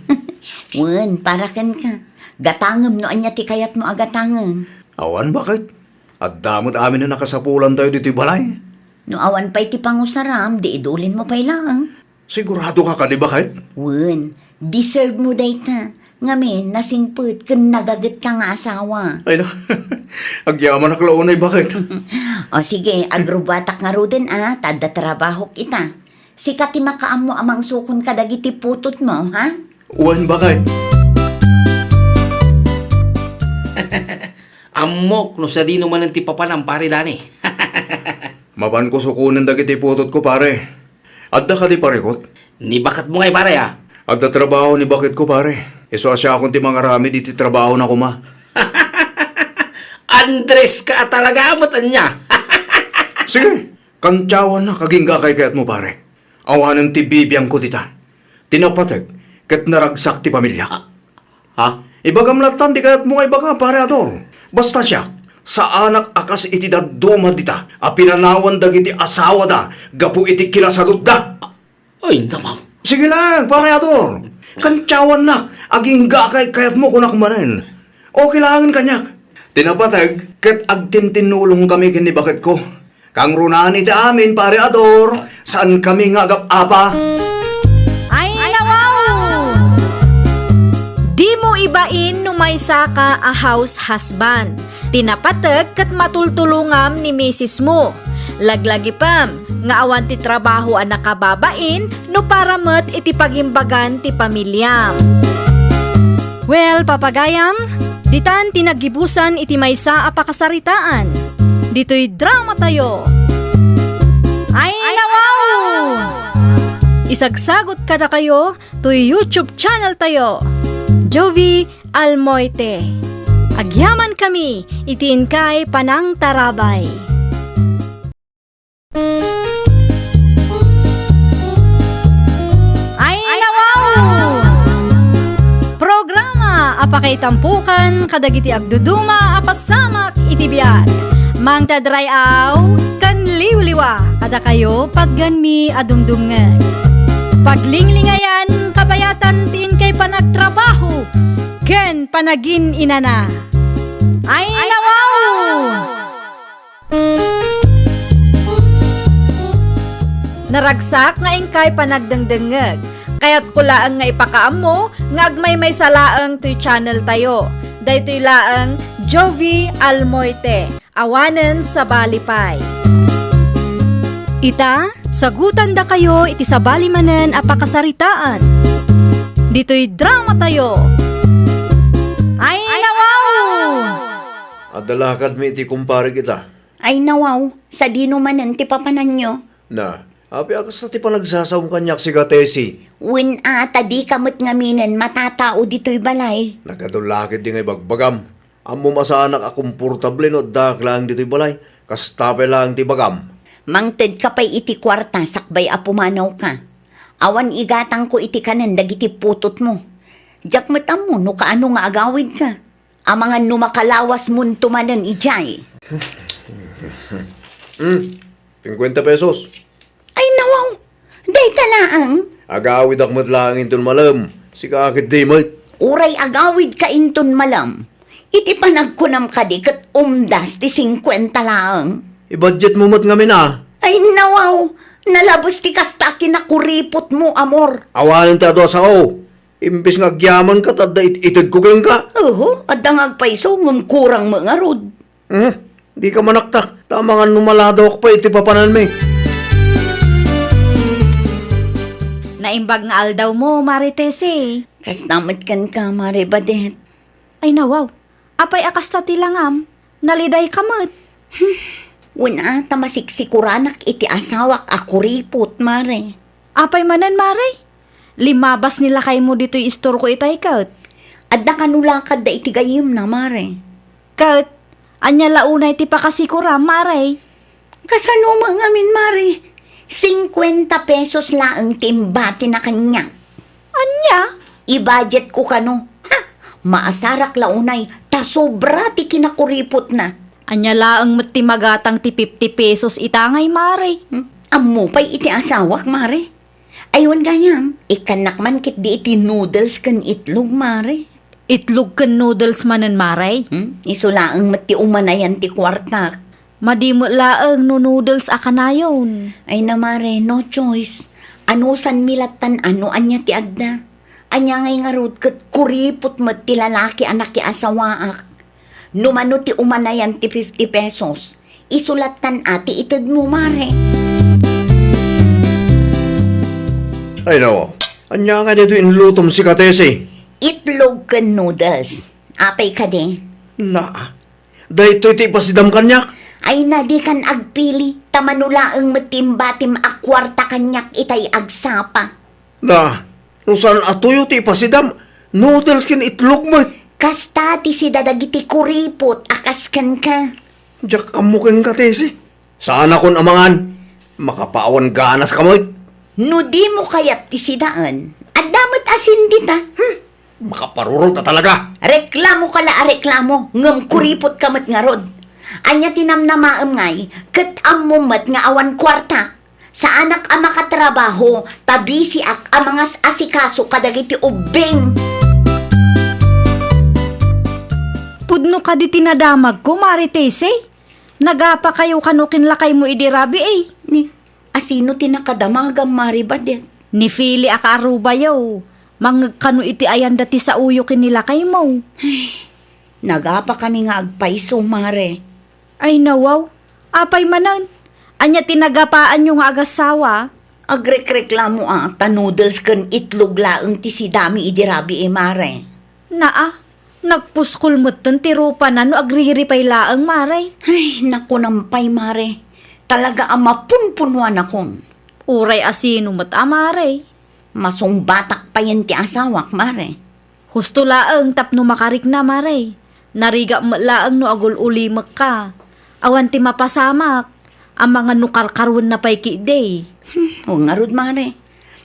Wen, para kenka. Gatangem no ania ti kayatmo a gatangen. Awan, baket. Adda met amin a nakasapulantayo ditoy balay. No awan pay ti pangusaram, di idulinmo pay laeng. Siguradoka kadi, baket? Wen, deserve mo dayta. Ngamin, nasingpet ken nagagetka nga asawa. Ay na, agyamanak la unay, baket? O sige, agrubatak ngaruden a, ta adda trabahok ita. Sika ti makaammo a mangsukon kadagiti putotmo, ha? Wen, baket. Ammok no sadino manen ti papanam, Pare Dani. Mapanko sukonen dagiti putotko, pare. Adda kadi parikot? Ni baketmo ngay, pare, a? Adda trabaho ni baketko, pare. Isu a siakon ti mangaramid iti trabahona koma. Andres ka a talaga met ania. Sige, kantiawannak agingga a kaykayatmo, pare. Awanen ti bibiangko dita. Ti napateg ket naragsak ti pamiliak. Ah, Ha? Ibagam latta ti kayatmo nga ibaga, Pare Ador. Basta siak, saanak a kas iti dadduma dita a pinanawan dagiti asawada gapu iti kinasadutda. Ay, namaw. Sige lang, Pare Ador. Kantiawannak, agingga a kaykayatmo, kunak manen. Okay laengen kaniak. Ti napateg ket agtintinnulongkami ken ni baketko. Kangrunaan iti amin, Pare Ador, saankami nga agap-apa. Ay, nawaw! Dimo ibain no maysaka a house husband. Ti napateg ket matultulongam ni misismo. Laglagipem nga awan ti trabaho a nakababain no para met iti pagimbagan ti pamiliam. Well, papagayam, ditan ti naggibusan iti maysa a pakasaritaan. Ditoy dramatayo. Ay, nawaw! Isagsagot kadakayo toy YouTube channel tayo, Jovie Almoite. Agyamankami iti inkay panangtarabay. Ay, nawaw! Programa a pakaitampokan kadagiti agduduma a pasamak iti biag. Mangted ray-aw ken liwliwa kadakayo patgenmi a dumdumngeg. Paglinglingayan, kabayatan ti inkay panagtrabaho ken panagin-inana. Ay, nawaw! Naragsak nga inkay panagdengdengngeg. Kayatko laeng nga ipakaammo nga agmaymaysa laeng toy channel tayo. Daytoy laeng Jovie Almoite. Awanen sabali pay. Ita, sagutandakayo iti sabali manen a pakasaritaan. Ditoy dramatayo. Ay, nawaw! Adda lakadmi iti kumparek ita. Ay, nawaw, sadino manen ti papananyo? Na, apay a kasta ti panagsasaom kaniak, sika Tessie? Wen a, ta dika met ngaminen matatao ditoy balay. Nagadu la ketdi nga ibagbagam. Ammom a saanak a komportable no addaak laeng ditoy balay. Kasta pay laeng ti ibagam. Mangtedka pay iti kuarta sakbay a pumanawka. Awan igatangko iti kanen dagiti putotmo. Diak met ammo no kaano nga agawidka. Amangan no makalawasmonto manen idiay. Hmm, singkuenta pesos. Ay, nawaw, dayta laeng. Agawidak met laeng inton malem, sika ketdi met. Uray agawidka inton malem, iti panagkunam kadi ket umdas ti singkuenta laeng. I-budget mo met ngamin a. Ay, nawaw, nalabes ti kasta a kinakuripotmo, amor. Awanen ti adu a sao. Imbes nga agyamanka, ta adda it-, itedko kenka. Oho, adda nga agpayso, ngem kurang met ngarud. Hmm, dika manaktak, ta amangan no maladawak pay iti papananmi. Naimbag nga aldawmo, Mare Tessie. Kasta met kenka, Mare Badet. Ay, nawaw. Apay a kasta ti langam? Nalidayka met. Hmm. Wen a, ta masiksikoranak iti asawak a kuripot, Mare. Apay manen, Mare? Limmabas ni lakaymo ditoy istorko itay ket. Adda kano lakadda iti gayyemna, Mare. Ket, ania la unay ti pakasikoram, Mare? Kasano met ngamin, Mare? Singkuenta pesos laeng ti imbatina kaniak. Ania? I-budgetko kano. Ha? Maasarak la unay, ta sobra ti kinakuripotna. Ania laeng met ti magatang ti fifty pesos ita ngay, Mare? Hmm? Ammo pay iti asawak, Mare. Ay, wen gayam, ikkannak man ketdi iti noodles ken itlog, Mare. Itlog ken noodles manen, Mare? Hmm? Isu laeng met ti umanayan ti kuartak. Madi met laeng no noodles a kanayon. Ay na, Mare, no choice. Anusanmi lattan a no ania ti adda. Ania ngay ngarud ket kuripot met ti lalaki a nakiasawaak. No mano ti umanayan ti fifty pesos, isu lattan a ti itedmo, Mare. Ay, no. Ania nga daytoy inlutom, sika Tessie? Itlog ken noodles. Apay kadi? Na, daytoy ti ipasidam kaniak? Ay na, dikan agpili, ta mano laeng met ti imbatim a kuarta kaniak itay agsapa. Na, no saan a tuyo ti ipasidam, noodles ken itlog met. Kasta ti sida dagiti kuripot a kas kenka. Diak ammo kenka, Tessie. Saanakon a mangan. Makapawan ganas ka met. No dimo kayat ti sidaen, adda met asin dita. Hmm. Makaparurot ka talaga. Reklamoka la a reklamo, ngem kuripotka met ngarud. Ania ti namnamaem ngay, ket ammom met nga awan kuarta? Saanak a makatrabaho, ta bisiak a mangas-asikaso kadagiti ubbing. Pudno kadi ti nadamagko, Mare Tessie? Nagapakayo kano ken lakaymo idi rabii? Ni, asino ti nakadamagam, Mare Badet? Ni Fili a kaarubayo. Mangngeg kano iti ayanda ti saoyo ken ni lakaymo. Ay, nagapakami nga agpayso, Mare. Ay, nawaw. Apay manen? Ania ti nagapaanyo nga agassawa? Agrekreklamo a ta noodles ken itlog laeng ti sidami idi rabii, Mare. Naa, nagpuskol metten ti rupana no agriripay laeng, Mare. Ay, nakunam pay, Mare. Talaga a mapunpunuanakon. Uray asino met a, Mare. Masungbatak payen ti asawak, Mare. Husto laeng tapno makarikna, Mare. Narigak met laeng no agul-ulimekka. Awan ti mapasamak. Amangan no karkaruenna pay ketdi. Hmm, wen ngarud, Mare.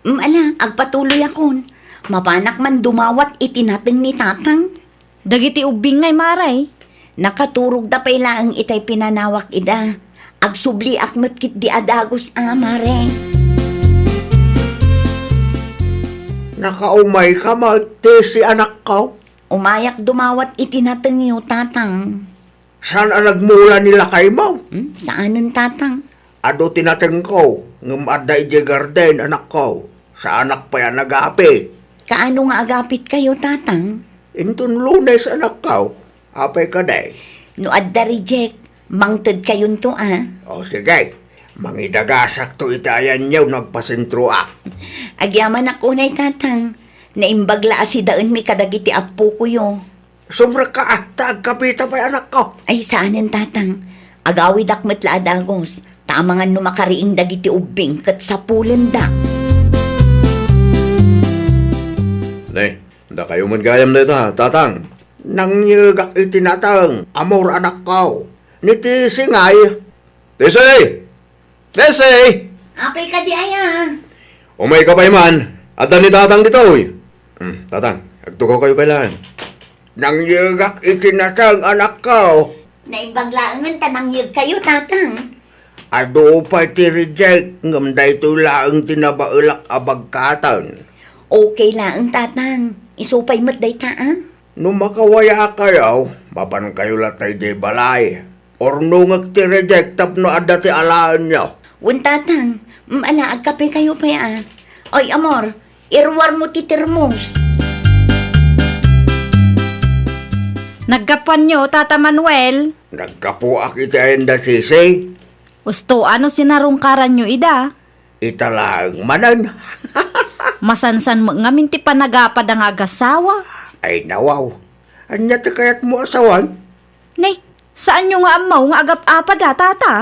Mm, ala, agpatuloyakon. Mapanak man dumawat iti nateng ni Tatang. Dagiti ubbing ngay, Mare? Nakaturogda pay laeng itay pinanawak ida. Agsubliak met ketdi a dagus a, Mare. Nakaumayka met, Tessie, anakko? Umayak dumawat iti natengyo, Tatang. Saan a nagmula ni lakaymo? Hmm, saanen, Tatang. Adu ti natengko, ngem adda idiay garden, anakko. Saanak pay a nagapi. Kaano nga agapitkayo, Tatang? Inton Lunes, anakko. Apay kadi? No adda reject, mangtedkayonto, a. O, sige. Mangidagasakto iti ayanyo no agpasentroak. Agyamanak unay, Tatang. Naimbag la a sidaenmi kadagiti appokoyo. Sumrekka, ah, ta agkapita pay, anakko. Ay, saanen, Tatang. Agawidak met la a dagus, ta amangan no makariing dagiti ubbing ket sapulendak. Ne, dakayo met gayam dayta, Tatang. Nangyegak iti nateng, Amor, anakko. Ni Tisi ngay? Tisi! Tisi! Apay kadi aya? Umayka pay man, adda ni Tatang ditoy. Hmm, Tatang, agtugawkayo pay laeng. Nangyegak iti nateng, anakko. Naimbag laengen ta nangyegkayo, Tatang. Adu pay ti reject, ngem daytoy laeng ti nabaelak a bagkaten. Okay laeng, Tatang. Isu pay met dayta, a? No makawayakayo, mapankayo latta idiay balay. Urnongek ti reject tapno adda ti alaenyo. Wen, Tatang, mm, ala, agkapekayo pay, a. Oy, Amor, iruarmo ti termos. Naggapuanyo, Tata Manuel? Naggapuak iti ayan da Sisi. Usto, ano sinarungkaranyo ida? Ita laeng manen. Masansan met ngamin ti panagapada nga agasawa. Ay, nawaw. Ania ti kayatmo a sawen? Ne, saanyo nga ammo nga agap-apada, Tata?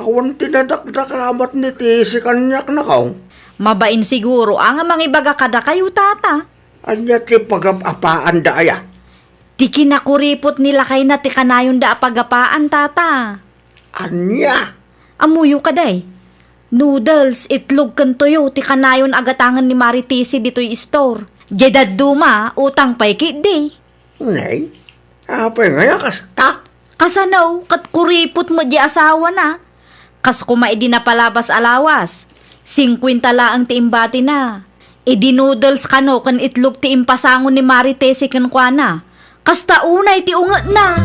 Awan ti nadakdakamat ni Tisi kaniak, nakong. Mabain siguro a nga mangibaga kadakayo, Tata. Ania ti pagap-apaanda aya? Ti kinakuripot ni lakayna ti kanayonda a pagapaan, Tata. Ania? Ammoyo kadi? Noodles, itlog ken toyo ti kanayon a gatangen ni Mari Tisi ditoy istor. Diay dadduma, utang pay ketdi. Nay, apay ngay a kasta? Kasano, ket kuripot met diay asawana. Kas koma idi napalabas a lawas, singkuenta laeng ti imbatina. Idi noodles kano ken itlog ti impasango ni Mari Tesi kenkuana, kasta unay ti ungetna.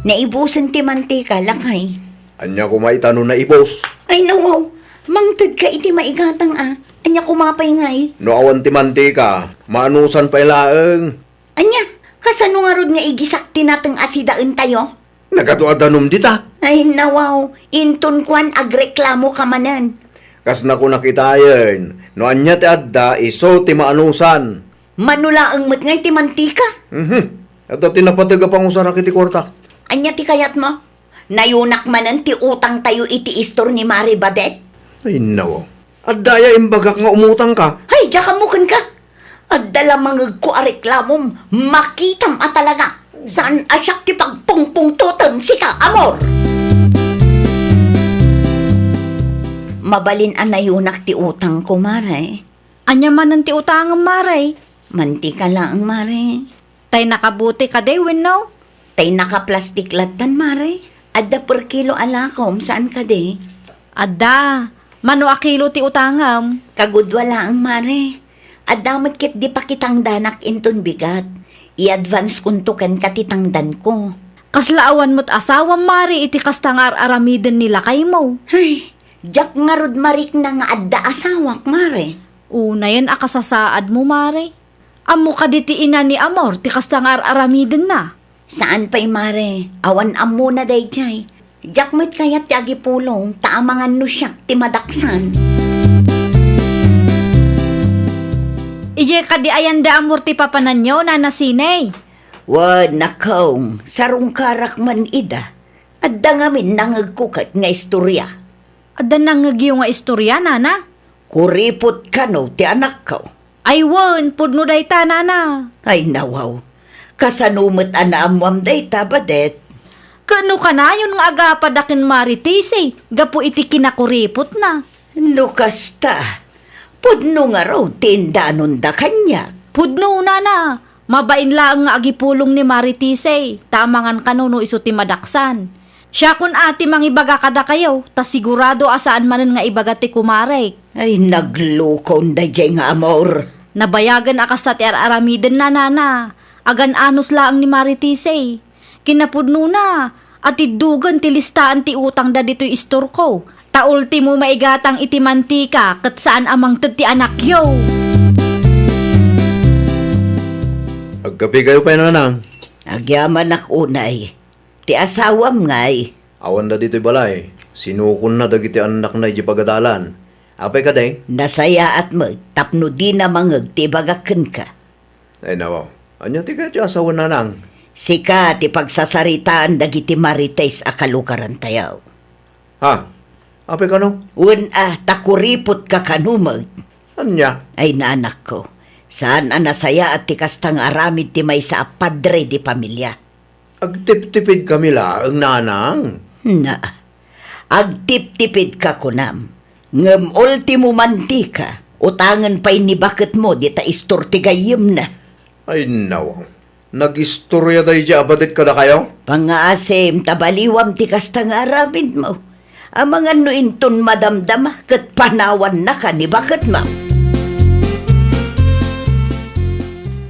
Naibusen ti mantika, lakay. Ania koma ita no naibus? Ay, nawaw. Mangtedka iti maigatang a. Ania koma pay ngay? No awan ti mantika, maanusan pay laeng. Ania? Kasano ngarud nga igisak ti nateng a sidaentayo? Nagadu a danum dita. Ay, nawaw. Inton kuan, agreklamo ka manen. Kas nakunak itayen, no ania ti adda, isu ti maanusan. Mano laeng met ngay ti mantika? Mhm. Adda ti napateg a pangusarak iti kuartak. Ania ti kayatmo? Nayunak manen ti utangtayo iti istor ni Mari Badet? Ay, nawaw. Adda aya imbagak nga umutangka? Ay, diak ammo kenka. Adda la mangegko a reklamom, makitam a talaga. Saan a siak ti pagpungpungtotem, sika, amor! Mabalin a nayunak ti utangko, Mare. Ania manen ti utangem, Mare? Mantika laeng, Mare. Tay nakabote kadi wenno? Tay nakaplastik lattan, Mare. Adda per kilo a lakom, saan kadi? Adda. Mano a kilo ti utangem? Kagudua laeng, Mare. Adda met ketdi pakitangdanak inton bigat. I-advance konto kenka ti tangdanko. Kasla awan met asawam, Mare, iti kasta nga ar-aramiden ni lakaymo? Ay, diak ngarud marikna nga adda asawak, Mare. Unayen a kasasaadmo, Mare. Ammo kadi ti ina ni Amor ti kasta nga ar-aramidenna? Saan pay, Mare. Awan ammona daydiay. Diak met kayat ti agipulong, ta amangan no siak ti madaksan. Idiay kadi ayan da Amor ti papananyo, Nana Sinay? Wen, nakong, sarungkarak man ida. Adda ngamin nangegko ket nga istoria. Adda nangegyo nga istoria, Nana? Kuripot kano ti anakko? Ay wen, pudno dayta, Nana. Ay nawaw, kasano met a naammuam dayta, Badet? Ket no kanayon nga agapada ken Mari Tisi gapu iti kinakuripotna? No kasta, pudno ngarud ti indanonda kaniak. Pudno, Nana. Mabain laeng nga agipulong ni Mari Tisi, ta amangan kano no isu ti madaksan. Siakon a ti mangibaga kadakayo, ta sigurado a saan manen nga ibaga ti kumarek. Ay, naglukon daydiay nga Amor. Nabayagen a kasta ti ar-aramidenna, Nana. Agan-anos laeng ni Mari Tisi. Kinapudnona, atiddogen ti listaan ti utangda ditoy istorko. Ta ultimo maigatang iti mantika ket saan a mangted ti anakyo. Agkapikayo pay, Nanang? Agyamanak unay. Ti asawam ngay, Awanda ditoy balay. Sinukonna dagiti annakna idiay pagadalan. Apay kadi? Nasayaat met tapno dina mangngeg ti ibagak kenka. Ay, nawaw. Ania ti kayatyo a sawen, nanang? Sika ti pagsasaritaan dagiti marites a kalugarantayo. Ha? Apay kano? Wen a, ta kuripotka kano met. Ania? Ay, nanakko, saan a nasayaat ti kasta nga aramid ti maysa a padre de pamilia. Agtiptipidkami laeng, nanang. Na, agtiptipidka kunam. Ngem ultimo mantika, utangen pay ni baketmo dita istor ti gayyemna. Ay, nawaw. Nagistorya daydiay a badet kadakayo? Pangngaasim ta baliwam ti kasta nga aramidmo. Amangan no inton madamdama ket panawannaka ni baketmo.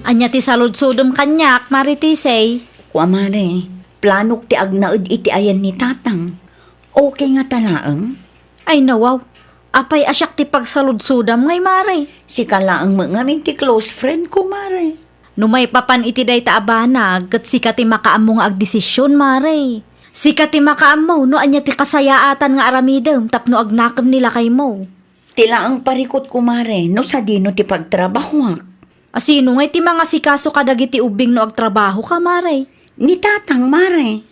Ania ti saludsodem kaniak, Mare Tisay? Kua, Mare, planok ti agnaed iti ayan ni Tatang. Okay ngata laeng? Ay, nawaw. Apay a siak ti pagsaludsodam ngay, Mare? Sika laeng met ngamin ti close friend ko, Mare. No maipapan iti dayta a banag, ket sika ti makaammo nga agdesision, Mare. Sika ti makaammo no ania ti kasayaatan nga aramidem tapno agnakem ni lakaymo. Ti laeng parikutko, Mare, no sadino ti pagtrabahoak. A, sino ngay ti mangasikaso kadagiti ubbing no agtrabahoka, Mare? Ni Tatang, Mare.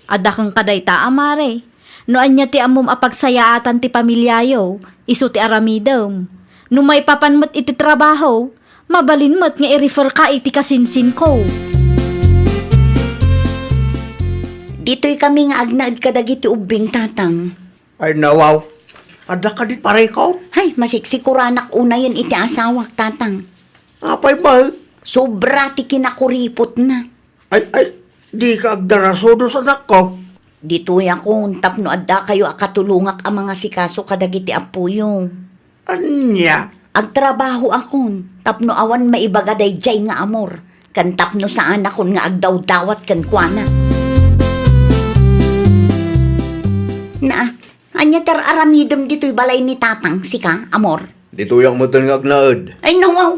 Adda kenka dayta a, Mare. No ania ti ammom a pagsayaatan ti pamiliayo, isu ti aramidem. No maipapan met iti trabaho, mabalin met nga i-refer ka iti kasinsinko. Ditoy kami nga agnaed kadagiti ubbing, Tatang. Ay, nawaw. Adda kadi parikut? Hay, masiksikuranak unayen iti asawak, Tatang. Apay met? Sobra ti kinakuripotna. Ay, ay, dika agdarasudos, anakko. Ditoyakon tapno addakayo a katulongak a mangasikaso kadagiti appoyo. Ania? Agtrabahoakon tapno awan maibaga daydiay nga amor, ken tapno saanakon nga agdawdawat kenkuana. Naa, ania ti ar-aramidem ditoy balay ni Tatang, sika, amor? Ditoyak metten nga agnaed. Ay, nawaw!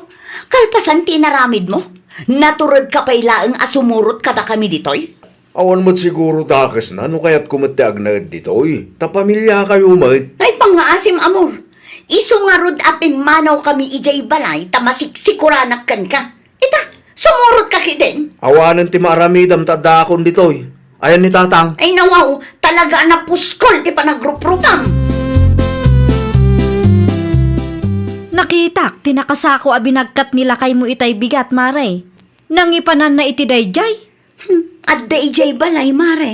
Kalpasan ti inaramidmo, naturedka pay laeng a sumurot kadakami ditoy? Awan met siguro dakesna no kayatko met ti agnaed ditoy, ta pamiliakayo met. Ay, pangngaasim, amor! Isu ngarud a pimmanawkami idiay balay ta masiksikuranak kenka. Ita, sumurotka ketdin. Awanen ti maaramidam ta addaakon ditoy. Ayan ni Tatang. Ay, nawaw, talaga a napuskol ti panagruprupam. Nakitak ti nakasako a binagkat ni lakaymo itay bigat, Mare. Nangipananna iti daydiay? Hmm, adda idiay balay, Mare.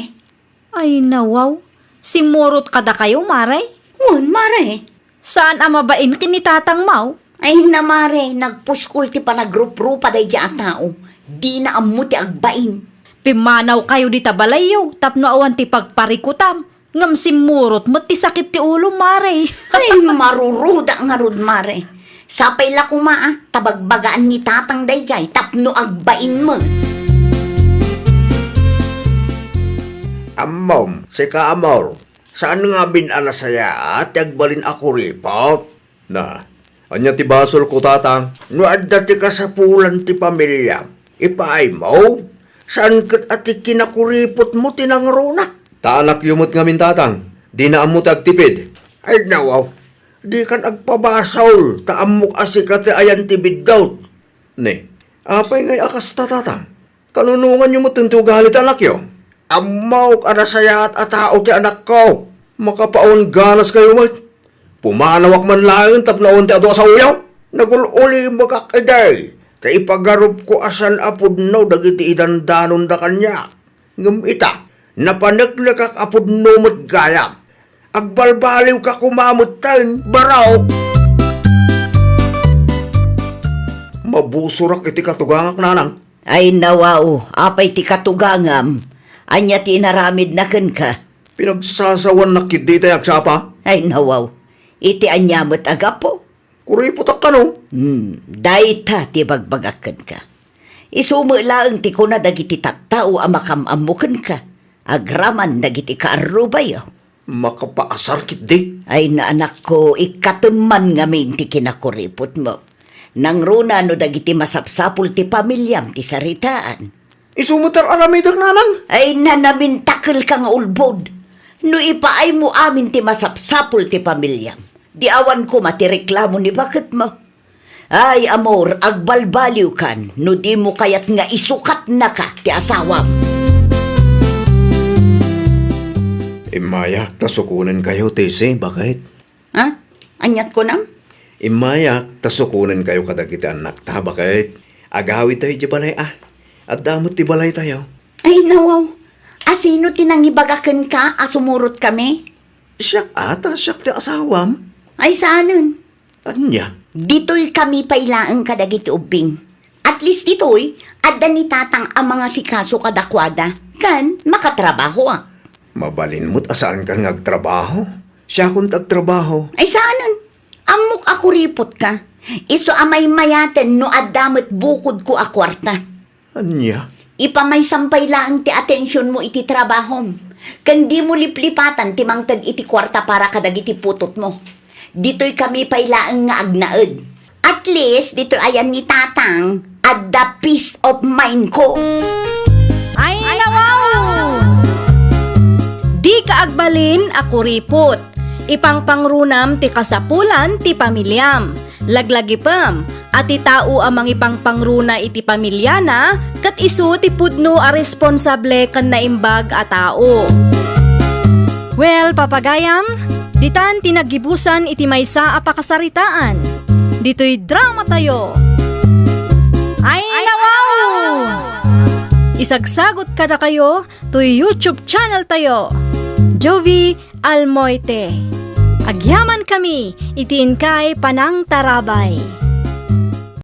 Ay, nawaw. Simmurot kadakayo, Mare? Wen, Mare. Saan a mabain ken ni Tatang, maw? Ay na, Mare, nagpuskol ti panagruprupa daydiay a tao. Dina ammo ti agbain. Pimmanawkayo dita balayyo tapno awan ti pagparikutam. Ngem simmurot met ti sakit ti ulom, Mare. Ay, maruruda ngarud, Mare. Sapay la koma a ta bagbagaan ni Tatang daydiay tapno agbain met. Ammom, sika, amor, saan ngamin a nasayaat ti agbalin a kuripot? Na, ania ti basolko, Tatang? No adda ti kasapulan ti pamiliam, ipaaymo. Saan ket a ti kinakuripotmo ti nangruna. Ta anakyo met ngamin, Tatang. Dina ammo ti agtipid. Ay, nawaw. Dikan agpabasol, ta ammok a sika ti ayan ti biddut. Ne, apay ngay a kasta, Tatang? Kanunonganyo met ti ugali ti anakyo? Ammok a nasayaat a tao ti anakko. Makapawan ganaskayo met. Pumanawak man laeng tapno awan ti adu a saoyo. Nagul-ulimekak idi, ta ipagarupko a saan a pudno dagiti idandanonda kaniak. Ngem ita, napaneknekak a pudno met gayam. Agbalbaliwka koma metten, barok! Mabusorak iti katugangak, nanang. Ay, nawaw, apay ti katugangam? Ania ti inaramidna kenka? Pinagsasawannak ketdi itay agsapa. Ay, nawaw, iti ania met a gapu? Kuripotak kano? Hmm, dayta ti bagbagak kenka. Isu met laeng ti kuna dagiti tattao a makam-ammo kenka, agraman dagiti kaarrubayo. Makapaasar ketdi. Ay, na, anakko, ikkatem man ngamin ti kinakuripotmo. Nangruna no dagiti masapsapul ti pamiliam ti saritaan. Isu met ar-aramidek, nanang. Ay, na, namintakelka nga ulbod. No ipaaymo amin ti masapsapul ti pamiliam, di awan koma ti reklamo ni baketmo. Ay, amor, agbalbaliwkan no dimo kayat nga isukatnaka ti asawam. Immayak ta sukonenkayo, Tessie, baket. Ha? Aniat kunam? Immayak ta sukonenkayo kadagiti annakta, baket. Agawidtayo idiay balay a. Adda met ti balaytayo. Ay, nawaw. Asino ti nangibaga kenka a sumurotkami? Siak a, ta siak ti asawam. Ay, saanen? Ania? Ditoykami pay laeng kadagiti ubbing. At least ditoy, adda ni Tatang a mangasikaso kadakuada, ken makatrabahoak. Mabalin met a saankan nga agtrabaho. Siakon ti agtrabaho. Ay, saanen? Ammok a kuripotka. Isu a maymayaten no adda met bukodko a kuarta. Ania? Ipamaysam pay laeng ti atensionmo iti trabahom. Ken dimo liplipatan ti mangted iti kuarta para kadagiti putotmo. Ditoykami pay laeng nga agnaed. At least, ditoy ayan ni Tatang, adda peace of mind ko. Ay, nawaw! Dika agbalin a kuripot. Ipangpangrunam ti kasapulan ti pamiliam. Laglagipem a ti tao a mangipangpangruna iti pamiliana ket isu ti pudno a responsable ken naimbag a tao. Well, papagayam, ditan ti naggibusan iti maysa a pakasaritaan. Ditoy dramatayo. Ay, nawaw! Isagsagot kadakayo toy YouTube channel tayo, Jovie Almoite. Agyamankami iti inkay panangtarabay.